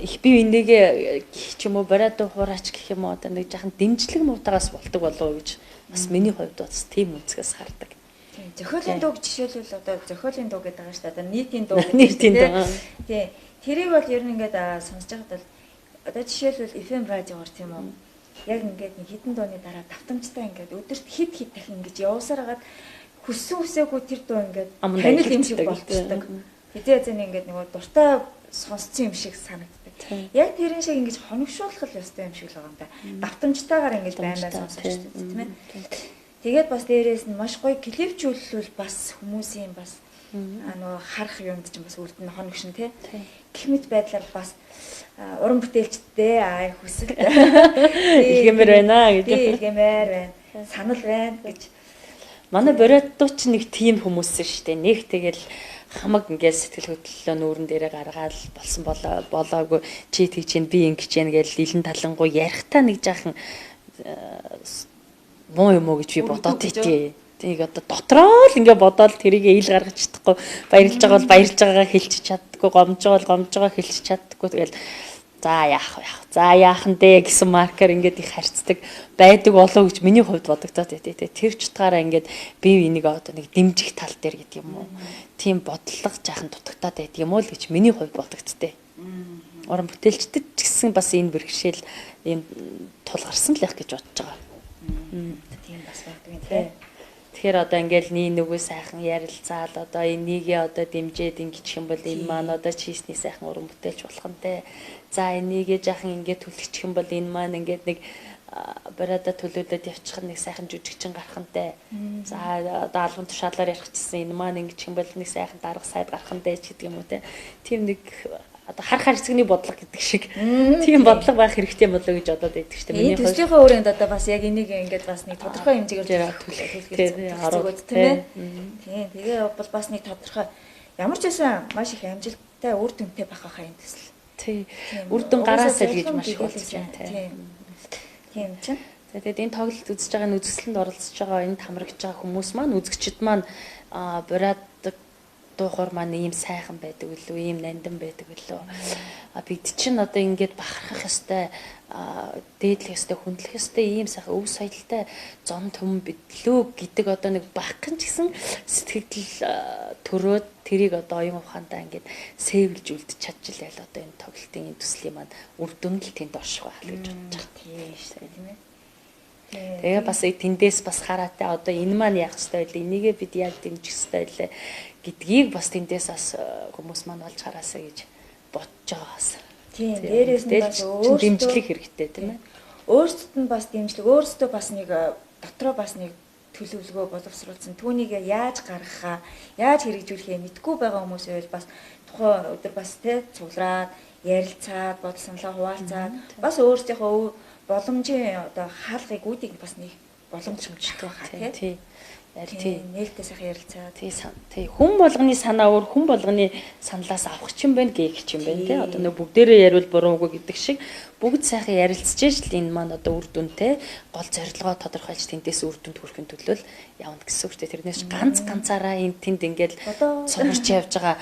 их бие бинийгээ гэх ч юм уу бариад хуураач гэх юм уу одоо нэг жахан дэмжлэг муутагаас болдог болов уу гэж бас миний хувьд бас тийм үнцгээс хардаг.
Тийм. Зохиолын дууг жишээлбэл одоо зохиолын дуу гэдэг байгаа шүү дээ. Одоо нийтийн дуу гэдэг.
Нийтийн дуу.
Тийм. Тэрийг бол ер нь ингээд сонсож байхад бол одоо жишээлбэл FM радиогоор тийм үү? Яг ингээд нэг хитэн дууны дараа давтамжтай ингээд өдөрт хит хит дахин ингэж явсаар хагаад хүссэн хүсээгүй тэр дуу ингээд танил юм шиг болцдог. Хэзээ хэзээ ингээд нөгөө дуртай сонсцсон юм шиг санагддаг. Яг тэрэн шиг ингэж хоногшуулах л ёстой юм шиг л байгаа юм да. Давтамжтайгаар ингэж байн байн сонсож тийм ээ. Тэгээд бас дээрээс нь маш гоё клипчүүлвэл бас хүмүүсийн бас нөгөө харах юмд чинь бас үлдэн хоногшин тий. Гэх мэт байдлаар бас уран бүтээлчдээ аа хүсэл
илгээмээр байна гэж.
Тий, илгээмээр байна. Санал байна гэж.
Манай бориотдуу ч нэг тийм хүмүүс шүү дээ. Нэг тэгэл хамаг ингээд сэтгэл хөдлөлөө нүүрэн дээрээ гаргаал болсон болоогүй чи тэгж чинь би ингэж чинь гэж илэн талангуй ярихтаа нэг жаахан муу юм уу гэж би бодоод итээ. Тийг одоо дотроо л ингээ бодоол тэрийг ил гаргаж чадахгүй, баярлж байгаа бол баярлж байгаагаа хэлчих чаддаггүй, гомж байгаа бол гомж байгаа хэлчих чаддаггүй. Тэгэл за яах вэ? За яахан дээ гэсэн маркер ингээд их харьцдаг байдаг болов гэж миний хувьд бодогдоод тий. Тэр ч утгаараа ингээд бие биенийг одоо нэг дэмжих тал дээр гэдэг юм уу. Тийм бодлого жаахан дутагтаад байдаг юм уу л гэж миний хувьд бодогдтээ. Уран бүтээлчдэд ч гэсэн бас энэ бэрхшээл ийм тулгарсан л байх гэж бодож байгаа.
Тийм бас байдаг юм тий.
Тэгэхээр одоо ингээл нэг нөгөө сайхан ярилцаал одоо энийгээ одоо дэмжиж ингэчих юм бол энэ маань одоо чийсний сайхан уран бүтээлч болох нь те. За энийгээ жаахан ингээд түлхчих юм бол энэ маань ингээд нэг бариада төлөөлөд явчих нэг сайхан жүжигчин гарах нь те. За одоо албан тушаалаар ярихчихсан энэ маань ингэчих юм бол нэг сайхан дарга сайд гарах нь те ч гэдэг юм уу те. Тийм нэг одоо хар харьцагны бодлого гэдэг шиг тийм бодлого байх хэрэгтэй болоо гэж бодоод байдаг шүү дээ.
Миний төслийнхөө өрөөнд одоо бас яг энийг ингээд бас нэг тодорхой хэмжээгээр
төлөх
тийм ээ. Тийм. Тэгээ бол бас нэг тодорхой ямар ч байсан маш их амжилттай үр дүнтэй байх байхаа энэ төсөл.
Тий. Үр дүн гараасаа л гэж маш их бодож байна тийм.
Тийм чинь.
За тэгээд энэ тоглолт үзэж байгаа, үзэсгэлэнд оролцож байгаа, энд хамрагдж байгаа хүмүүс маань үзэгчд маань бураад дуухур маань ийм сайхан байдаг үлээ, ийм нандин байдаг үлээ. А бид чинь одоо ингээд бахархах ёстой, дээдлэх ёстой, хүндлэх ёстой ийм сайхан өв соёлтой зон төм бидлүү гэдэг одоо нэг багхан ч гэсэн сэтгэл төрөөд тэрийг одоо оюун ухаандаа ингээд сэвлж үлдэж чадчихлаа л одоо энэ тоглолтын энэ төслийн маань үр дүн л тэнд орших байх л гэж бодож байгаа.
Тийм шүү дээ, тийм ээ.
Тэгээ бас тэндээс бас хараатай одоо энэ маань яах ёстой вэ? Энийгээ бид яаж дэмжих ёстой вэ гэдгийг бас тэндээс бас хүмүүс маань олж хараасаа гэж бодож байгаа бас.
Тийм, дээрээс нь бас өөрсдөө
дэмжлэг хэрэгтэй тийм ээ.
Өөрсдөд нь бас дэмжлэг, өөрсдөө бас нэг дотроо бас нэг төлөвлөгөө боловсруулсан түүнийг яаж гаргахаа, яаж хэрэгжүүлэхээ мэдгүй байгаа хүмүүс байвал бас тухайн өдөр бас тэ цуглараад, ярилцаад, бодол саналаа хуваалцаад бас өөрсдийнхөө боломжийн одоо хаалгыг үүдийг бас нэг боломжтой байхаа тий.
Тий.
Нээлттэй сайхан ярилцаа.
Тий. Тий. Хүн болгоны санаа өөр, хүн болгоны саналаас авах ч юм байна, гээх ч юм байна тий. Одоо нэг бүгдээрээ яриул буруу үгүй гэдэг шиг бүгд сайхан ярилцж л энэ маань одоо үр дүнтэй гол зорилгоо тодорхойлж тэндээс үр дүнд хүрэхин төлөө л явна гэсэн үг тий. Тэрнээс ганц ганцаараа энэ тэнд ингээл цугарч явж байгаа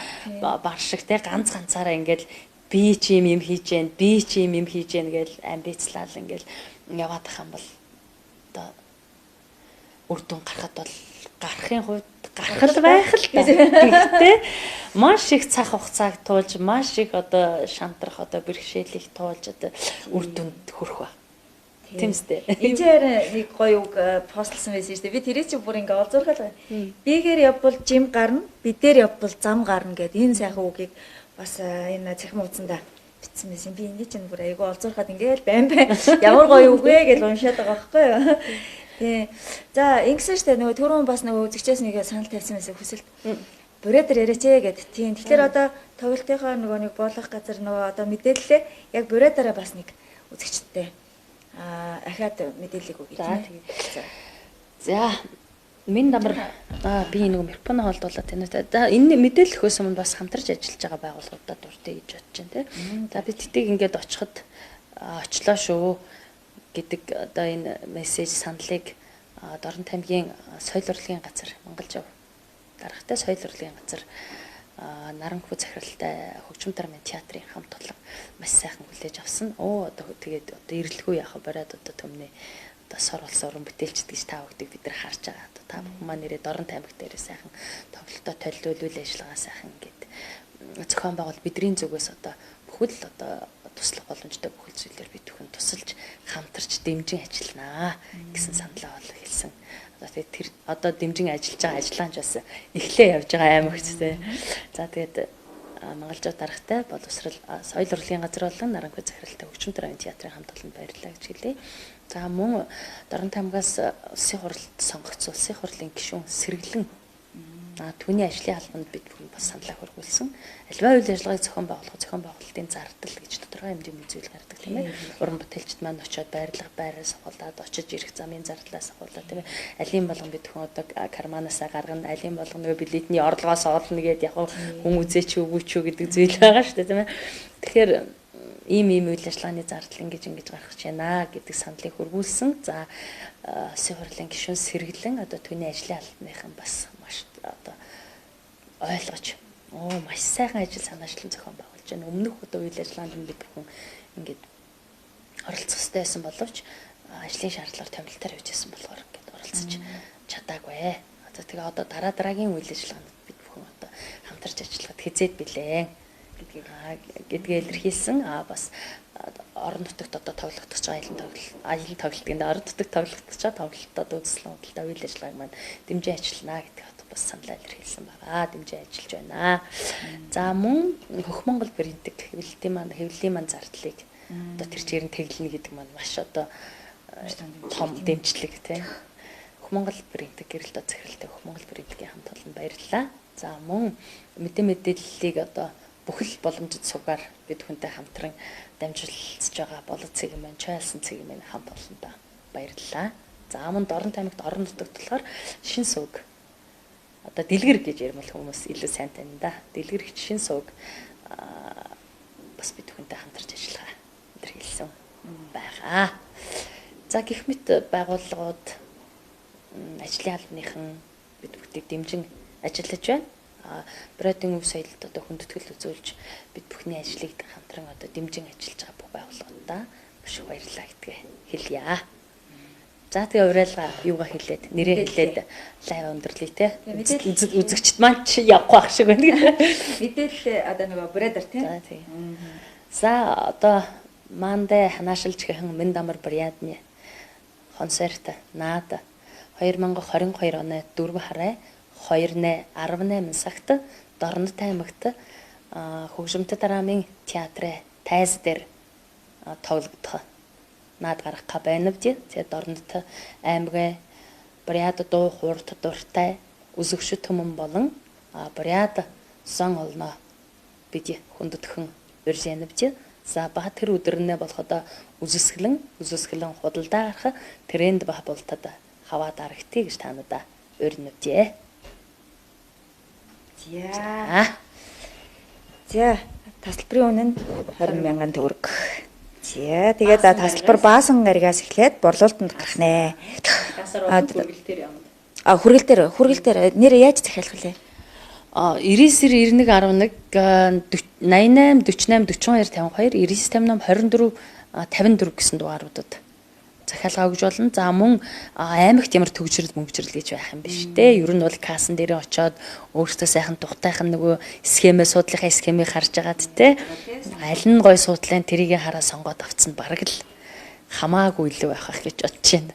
бар шиг тий ганц ганцаараа ингээл би ч юм юм хийж гэн, би ч юм юм хийж гэн гэж амбицлал ингээл яваад ах юм бол одоо үр дүн гарахад бол гарахын хувьд гарах л байх л та. Гэхдээ маш их цаг хугацааг туулж, маш их одоо шантрах, одоо бэрхшээлийг туулж одоо үр дүнд хүрэх ба. Тийм үстэй.
Энд чинь нэг гоё үг постлсан байсан шүү дээ. Би тэрийг чи бүр ингээ олзуурхал. Бигээр явбал жим гарна, бидээр явбал зам гарна гэд энэ сайхан үгийг бас энэ цахим хуудсандаа бичсэн байсан. Би энийг чинь бүр айгүй олзуурхад ингээл байн байн ямар гоё үг вэ гэж уншаад байгаа байхгүй юу? Тий. За ингэсэн штэ нөгөө түрүүн бас нөгөө үзэгчээс нэг санал тавьсан байсан хүсэлт. Бурятаар яриач ээ гэд. Тийм. Тэгэхээр одоо тоглолтынхоо нөгөө нэг буулгах газар нөгөө одоо мэдээллээ яг бурятаараа бас нэг үзэгчтэй ахаад мэдээллийг өгье.
За тэгээ. За Минь дамар би нөгөө микрофон холдуулаад байна. За энэ мэдээлэл өгөхөөс өмнө бас хамтарч ажиллаж байгаа байгууллагуудад дуртай гэж бодож байна те. За би тэтийг ингээд очиход очлоо шүү гэдэг одоо энэ мессеж саналыг Дорнот аймгийн соёл урлагийн газар Монголжав даргатай соёл урлагийн газар Наранхүү захиралтай хөгжим драмын театрын хамт олон маш сайхан хүлээж авсан. Оо одоо тэгээд одоо эрэлгүй яхаа бариад одоо төмнөө одоо сор болсон уран бүтээлчд гэж та бүгдийг бид нар харж байгаа. Одоо та бүхэн маань нэрээ Дорнот аймаг дээр сайхан тоглолтоо толиул үйл ажиллагаа сайхан ингээд зохион байгуул бидний зүгээс одоо бүхэл одоо туслах боломжтой бүхэл зүйлээр бид бүхэн тусалж хамтарч дэмжин ажилланаа гэсэн саналаа бол хэлсэн. Одоо тэгээд тэр одоо дэмжин ажиллаж байгаа ажиллагаан ч бас эхлээ явж байгаа аймагт те. За тэгээд Монголжоо даргатай боловсрал соёл урлагийн газар болон Наранхуй захиралтай хөгжим драмын театрын хамт олонд баярлалаа гэж хэлье. За мөн Дорнот аймгаас улсын хурлд сонгогдсон улсын хурлын гишүүн сэргэлэн түүний ажлын албанд бид бүхэн бас саналаа хөргүүлсэн. Альва үйл ажиллагааг зохион байгуулах, зохион байгуулалтын зардал гэж тодорхой хэмжээний зүйл гардаг тийм ээ. Уран бүтээлчд маань очиод байрлах байраас ахуулаад очиж ирэх замын зардлаас ахуулаад тийм ээ. Алийн болгон бид бүхэн одоо карманаасаа гаргана, алийн болгон нөгөө билетний орлогоос олно гэдээ яг хүн үзээч үгүй ч үү гэдэг зүйл байгаа шүү дээ тийм ээ. Тэгэхээр ийм ийм үйл ажиллагааны зардал ингэж ингэж гарах гэж байна гэдэг саналыг хөргүүлсэн. За улсын хурлын гишүүн сэргэлэн одоо түүний ажлын албаныхан бас маш одоо ойлгож маш сайхан ажил санаачлан зохион байгуулж байна. Өмнөх одоо үйл ажиллагаанд бид бүхэн ингээд оролцох ёстой байсан боловч ажлын шаардлагаар томилтоор явж байсан болохоор ингээд оролцож чадаагүй. Одоо тэгээ одоо дараа дараагийн үйл ажиллагаанд бид бүхэн одоо хамтарч ажиллахад хизээд билээ гэдгээ илэрхийлсэн. Бас орон нутагт одоо тоглогдож байгаа аялын тоглолт гэдэг орон нутагт тоглогдож байгаа тоглолтод үзэсгэлэн худалдаа үйл ажиллагааг маань дэмжин ажиллана гэдгийг одоо бас саналаа илэрхийлсэн байгаа. Дэмжин ажиллаж байна. За мөн Хөх Монгол брендинг хэвлэлийн маань зардлыг одоо тэр чигээр нь тэглэнэ гэдэг маань маш одоо том дэмжлэг тийм. Хөх Монгол брендинг гэрэлт захиралтай Хөх Монгол брендингийн хамт олонд баярлалаа. За мөн мэдээллийг одоо бүхэл боломжит сугаар бид хүнтэй хамтран дамжуулж байгаа болот цэг маань чойлсон цэг маань хамт олондоо баярлалаа. За мөн Дорнот аймагт орон нутагт болохоор шин сууг одоо дэлгэр гэж ярмал хүмүүс илүү сайн танина да. Дэлгэр гэж шин сууг бас бид хүнтэй хамтарч ажиллагаа илэрхийлсэн байгаа. За гэх мэт байгууллагууд ажлын албаныхан бид бүгдийг дэмжин ажиллаж байна. Бродын өв соёлд одоо хүндэтгэл үзүүлж бид бүхний ажлыг хамтран одоо дэмжин ажиллаж байгаа бүх байгууллагуудаа маш их баярлалаа гэдгээ хэлье. За тэгээ уриалга юугаа хэлээд нэрээ хэлээд лайв өндөрлөе те. Үзэгчд маань чи явахгүй ах шиг байна.
Мэдээлэл одоо нөгөө бродер тийм.
За тийм. За одоо Мандэ ханаашилж гэхэн Миндамар Брядны концерт наад 2022 оны 4 хараа 2:18 цагт Дорнот аймагт хөгжимтэй драмын театрын тайз дээр тоглогдох наад гаргах байна вдэ. Тэгээ Дорнот аймгийн Бурят дуу хуурт дуртай үзэгчд түмэн болон Бурят сон олно бид хүндэтгэн урьж вдэ. За ба тэр өдөр нэ болоход үзэсгэлэн худалдаа гарах тренд ба болтод хаваа дарагтыг гэж та надаа урьна вдэ.
За. За, тасалбарын үнэ нь 20 мянган төгрөг. За, тэгээд тасалбар баасан гаригаас эхлээд борлуулалтанд гарах нэ.
Гасаар хүргэл дээр явна.
Хүргэл дээр нэр яаж захиалах вэ?
99 91 11 88 48 42 52 99 58 24 54 гэсэн дугааруудад захиалга өгж болно. За мөн аймагт ямар төгжрөл мөнгөжрөл гэж байх юм биш те. Ер нь бол кассан дээрээ очиод өөртөө сайхан тухтайхан нөгөө схемээ суудлынхаа схемийг харж агаад те. Аль нь гой суудлын тэрийг хараа сонгоод авцсан бараг л хамаагүй илүү байх ах гэж бодож байна.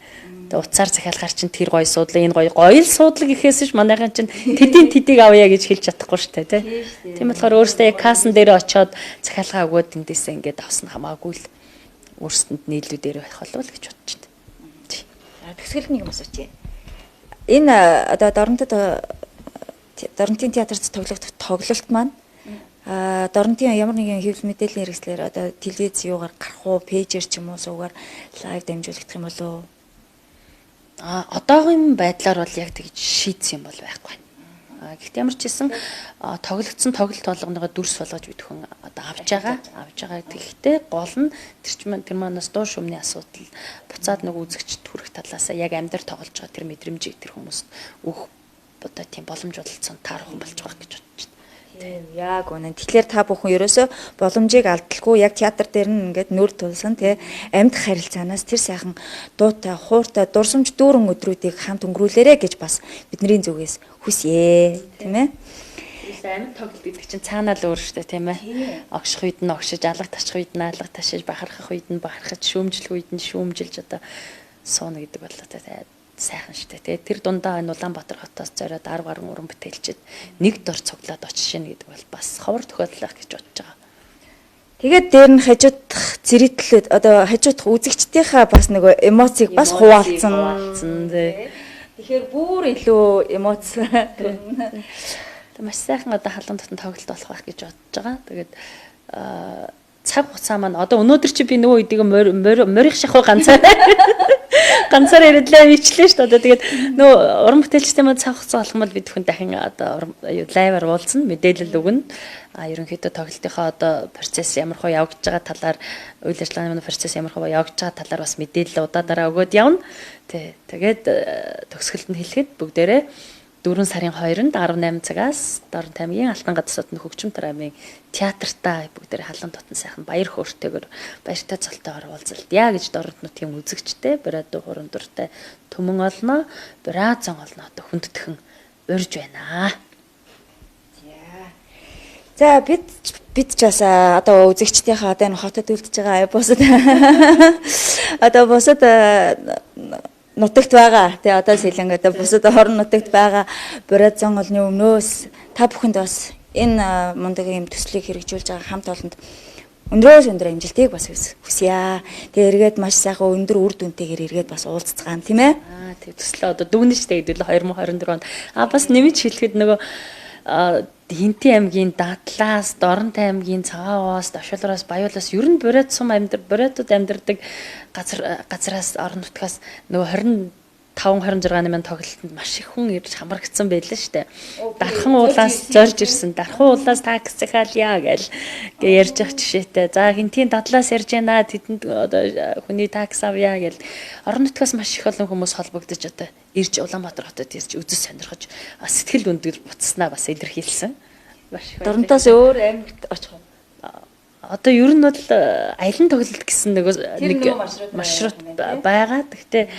Тэгээ утсаар захиалгаар чинь тэр гой суудлаа энэ гой гоё л суудлаа гэхээс ш манайхан чинь тэдийн тэдийг авъя гэж хэлж чадахгүй шүү дээ тий. Тийм болохоор өөрөөсөө яг кассан дээрээ очиод захиалгаа өгөөд эндээсээ ингээд авсан хамаагүй л өөрсдөнд нийлүү дээр байх болов л гэж бодож байна.
Төгсгөл нэг юм асуучих. Энэ одоо Дорнотод Доронтын театрт тоглогдох тоглолт маань Доронтын ямар нэгэн хэвлэл мэдээллийн хэрэгслээр одоо телевиз юугаар гарах уу, пэйжээр ч юм уу суугаар live дамжуулагдах юм болов уу?
Одоогийн байдлаар бол яг тэгж шийдсэн юм бол байхгүй. Гэхдээ ямар ч хэлсэн тоглогдсон тоглолт болгоныгоо дүрс болгож бид хүн одоо авч байгаа. Тэгэхдээ гол нь тэр манаас дуу шүмний асуудал буцаад нэг үзэгчд хүрэх талаасаа яг амьдар тоглож байгаа тэр мэдрэмжийг тэр хүмүүст өгөх одоо тийм боломж бололцсон таархан болж байгаа гэж бодож байна.
Тийм, яг үнэн. Тэгэхээр та бүхэн ерөөсөө боломжийг алдалгүй яг театр дээр нь ингээд нүр тулсан тий амьд харилцаанаас тэр сайхан дуутай, хууртай, дурсамж дүүрэн өдрүүдийг хамт өнгөрүүлээрэ гэж бас бидний зүгээс хүсье, тийм ээ.
Амьд тоглолт гэдэг чинь цаанаа л өөр шүү дээ, тийм ээ. Огших үед нь огшиж, алга таших үед нь алга ташиж, бахархах үед нь бахархаж, шүүмжлэх үед нь шүүмжилж одоо сууна гэдэг бол одоо сайхан шүү дээ. Тэр дундаа энэ Улаанбаатар хотоос зориод 10 гаруй уран бүтээлчид нэг дор цуглаад очиж шин гэдэг бол бас ховор тохиолдол байх гэж бодож байгаа.
Тэгээд дээр нь хажуудах зэрэглэлүүд одоо хажуудах үзэгчдийнхаа бас нөгөө эмоцийг бас хуваалцсан.
Тий.
Тэгэхээр бүр илүү эмоц төрнө.
Маш сайхан одоо халуун дотн тоглолт болох байх гэж бодож байгаа. Тэгээд цаг хугацаа маань одоо өнөөдөр чи би нөгөө хэдийг морих шахуу ганцаар ирэдлээ бичлээ шүү дээ. Одоо тэгээд нөгөө уран бүтээлчтэй маань цаг хугацаа болох юм бол бид хүн дахин одоо лайваар уулзна, мэдээлэл өгнө. Ерөнхийдөө тоглолтынхоо одоо процесс ямар хөө явагдаж байгаа талаар, үйл ажиллагааны процесс ямар хөө явагдаж байгаа талаар бас мэдээлэл удаа дараа өгөөд явна. Тий. Тэгээд төгсгөлд нь хэлэхэд бүгдээрээ 4 сарын 2-нд 18 цагаас Дорнот аймгийн Алтан газар содны хөгжим драмын театртаа бүгдээрээ халуун дотн сайхан баяр хөөртэйгээр баяртай цолтойгоор уулзалтъя гэж Дорнот нутгийн үзэгчтэй Бурайд хуран дуртай төмөн олноо, Бурайд зон олноо одоо хүндэтгэн урьж байна.
За бид ч бас одоо үзэгчдийнхээ одоо энэ хотод үлдэж байгаа бусад одоо бусад нутагт байгаа тий одоо сэлэнг одоо бусад орон нутагт байгаа Бурайд зон олны өмнөөс та бүхэнд бас энэ мундаг юм төслийг хэрэгжүүлж байгаа хамт олонд өндрөөс өндөр амжилтыг бас хүсье. Тэгээ эргээд маш сайхан өндөр үр дүнтэйгээр эргээд бас уулзцгаана, тийм ээ.
Тэг төслөө одоо дүгнэ штэ гэдэг л 2024 онд. Бас нэмж хэлэхэд нөгөө Хинтийн аймгийн Дадлаас, Дорнот аймгийн Цагааваас, Давшуулраас, Баяуулаас ер нь Бурайд сум амьдар, Бурайдууд амьдардаг газраас орон нутгаас нөгөө 25 26-ны маань тоглолтод маш их хүн ирж хамрагдсан байлаа штэ. Дархан уулаас зорж ирсэн. Дархан уулаас такс захиалъя гэл гээ ярьж явах жишээтэй. За Хинтийн Дадлаас ярьж байна. Тэдэнд одоо хүний такс авъя гэл орон нутгаас маш их олон хүмүүс холбогдож одоо ирж Улаанбаатар хотод ирж үзэж сонирхож сэтгэл өндөг буцснаа бас илэрхийлсэн.
Маш их. Дорнотоос өөр аймагт очих уу?
Одоо ер нь бол аялан тоглолт гэсэн нэг маршрут байгаа. Гэхдээ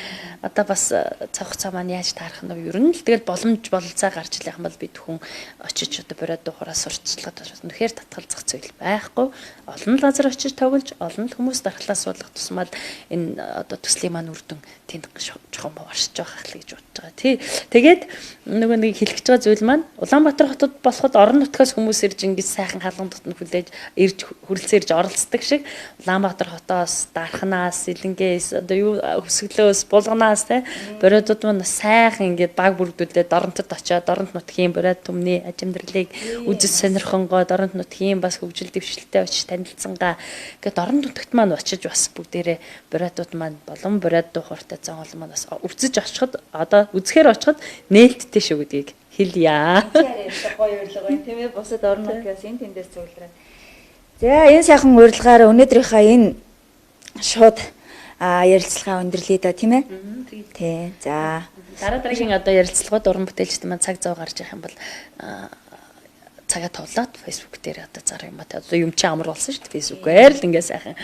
одоо бас цаг хугацаа маань яаж таарах нь ер нь л тэгэл боломж бололцоо гарч илэх юм бол бид хүн очиж одоо Бурайд дуухаараа сурталчилгаад үнэхээр татгалзах зүйл байхгүй. Олон л газар очиж тоглож, олон л хүмүүс дархлаа суулгах тусмал энэ одоо төслийн маань үр дүн тэнд чухам оршиж байгаа хэл гэж бодож байгаа. Тий. Тэгээд нөгөө нэг хэлэх гэж байгаа зүйл маань Улаанбаатар хотод болоход орон нутгаас хүмүүс ирж ингэж сайхан халуун дотн хүлээж ирж хүрэлцэн ирж оролцдог шиг Улаанбаатар хотоос, Дарханаас, Илэнгээс одоо юу Хөсөглөөс, Булганаас тий Бурайдууд маань сайхан ингээд баг бүрдүүлээд Дорнотод очиод Дорнот нутгийн Бурайд түмний аж амьдралыг үзэж сонирхонгоо Дорнот нутгийн бас хөгжил дэвшилтэд очиж танилцсангаа ингээд Дорнот нутагт маань очиж бас бүгдээрээ Бурайдууд маань болон Бурайд дуухууртай зон олон маань бас үзэж очиход одоо үзэхээр очиход нээлттэй шүү гэдгийг хэлье.
Гоё урилга байна тийм ээ. Бусад орон нутгаас энэ тэндээс цуглараа. За энэ сайхан урилгаар өнөөдрийнхөө энэ шууд ярилцлага өндөрлөе да тийм ээ. Тий. За
дараа дараагийн одоо ярилцлагууд уран бүтээлчд маань цаг зав гарч ирэх юм бол цагаа товлоод Facebook дээр одоо зар юм ба одоо юм чи амар болсон шүү дээ. Facebook-ээр л ингээ сайхан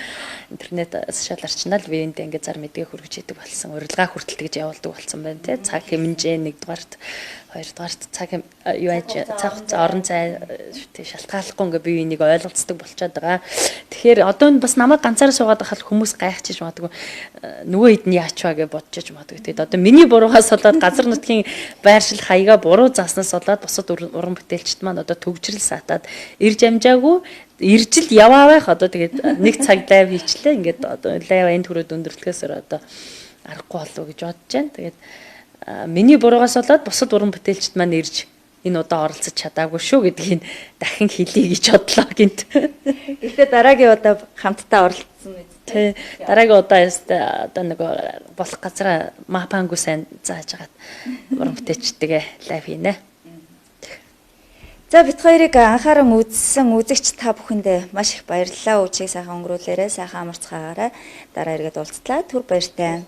интернет сошиал орчноо л биеиндээ ингээ зар мэдгээ хүргэж идэг болсон. Урилга хүртэл тэгж явуулдаг болсон байна тий. Цаг хэмжээ нэгдүгээрт, хоёрдугаарт цаг юу яаж цаг хугацаа орон зай тий шалтгааллахгүй ингээ бие биенийг ойлголцдог болчиход байгаа. Тэгэхээр одоо энэ бас намайг ганцаараа суугаад байхад хүмүүс гайхчих магадгүй, нөгөө хэд нь яач вэ гэж бодож магадгүй. Тэгээд одоо миний буруугаас болоод газар нутгийн байршил хаягаа буруу зааснаас болоод бусад уран бүтээлчд маань одоо төгжрөл саатаад ирж амжаагүй ирж л яваа байх. Одоо тэгээд нэг цаг лайв хийчлээ. Ингээд одоо лайв энд хүрээд өндөрлөхөөс одоо аргагүй болов гэж бодож байна. Тэгээд миний буруугаас болоод бусад уран бүтээлчд маань ирж Энэ удаа оролцож чадаагүй шүү гэдгийг дахин хэлье гэж бодлоо гинт.
Гэхдээ дараагийн удаа хамтдаа оролцсон биз.
Тэ, дараагийн удаа ёстой одоо нөгөө болох газараа мапангу сайн зааж агаад уран бүтээлчтэйгээ live хийнэ.
За, бид хоёрыг анхааран үзсэн үзэгч та бүхэндээ маш их баярлалаа. Үеийг сайхан өнгөрүүлээрэй, сайхан амарцгаагаарай. Дараа эргээд уулзлаа. Түр баяртай.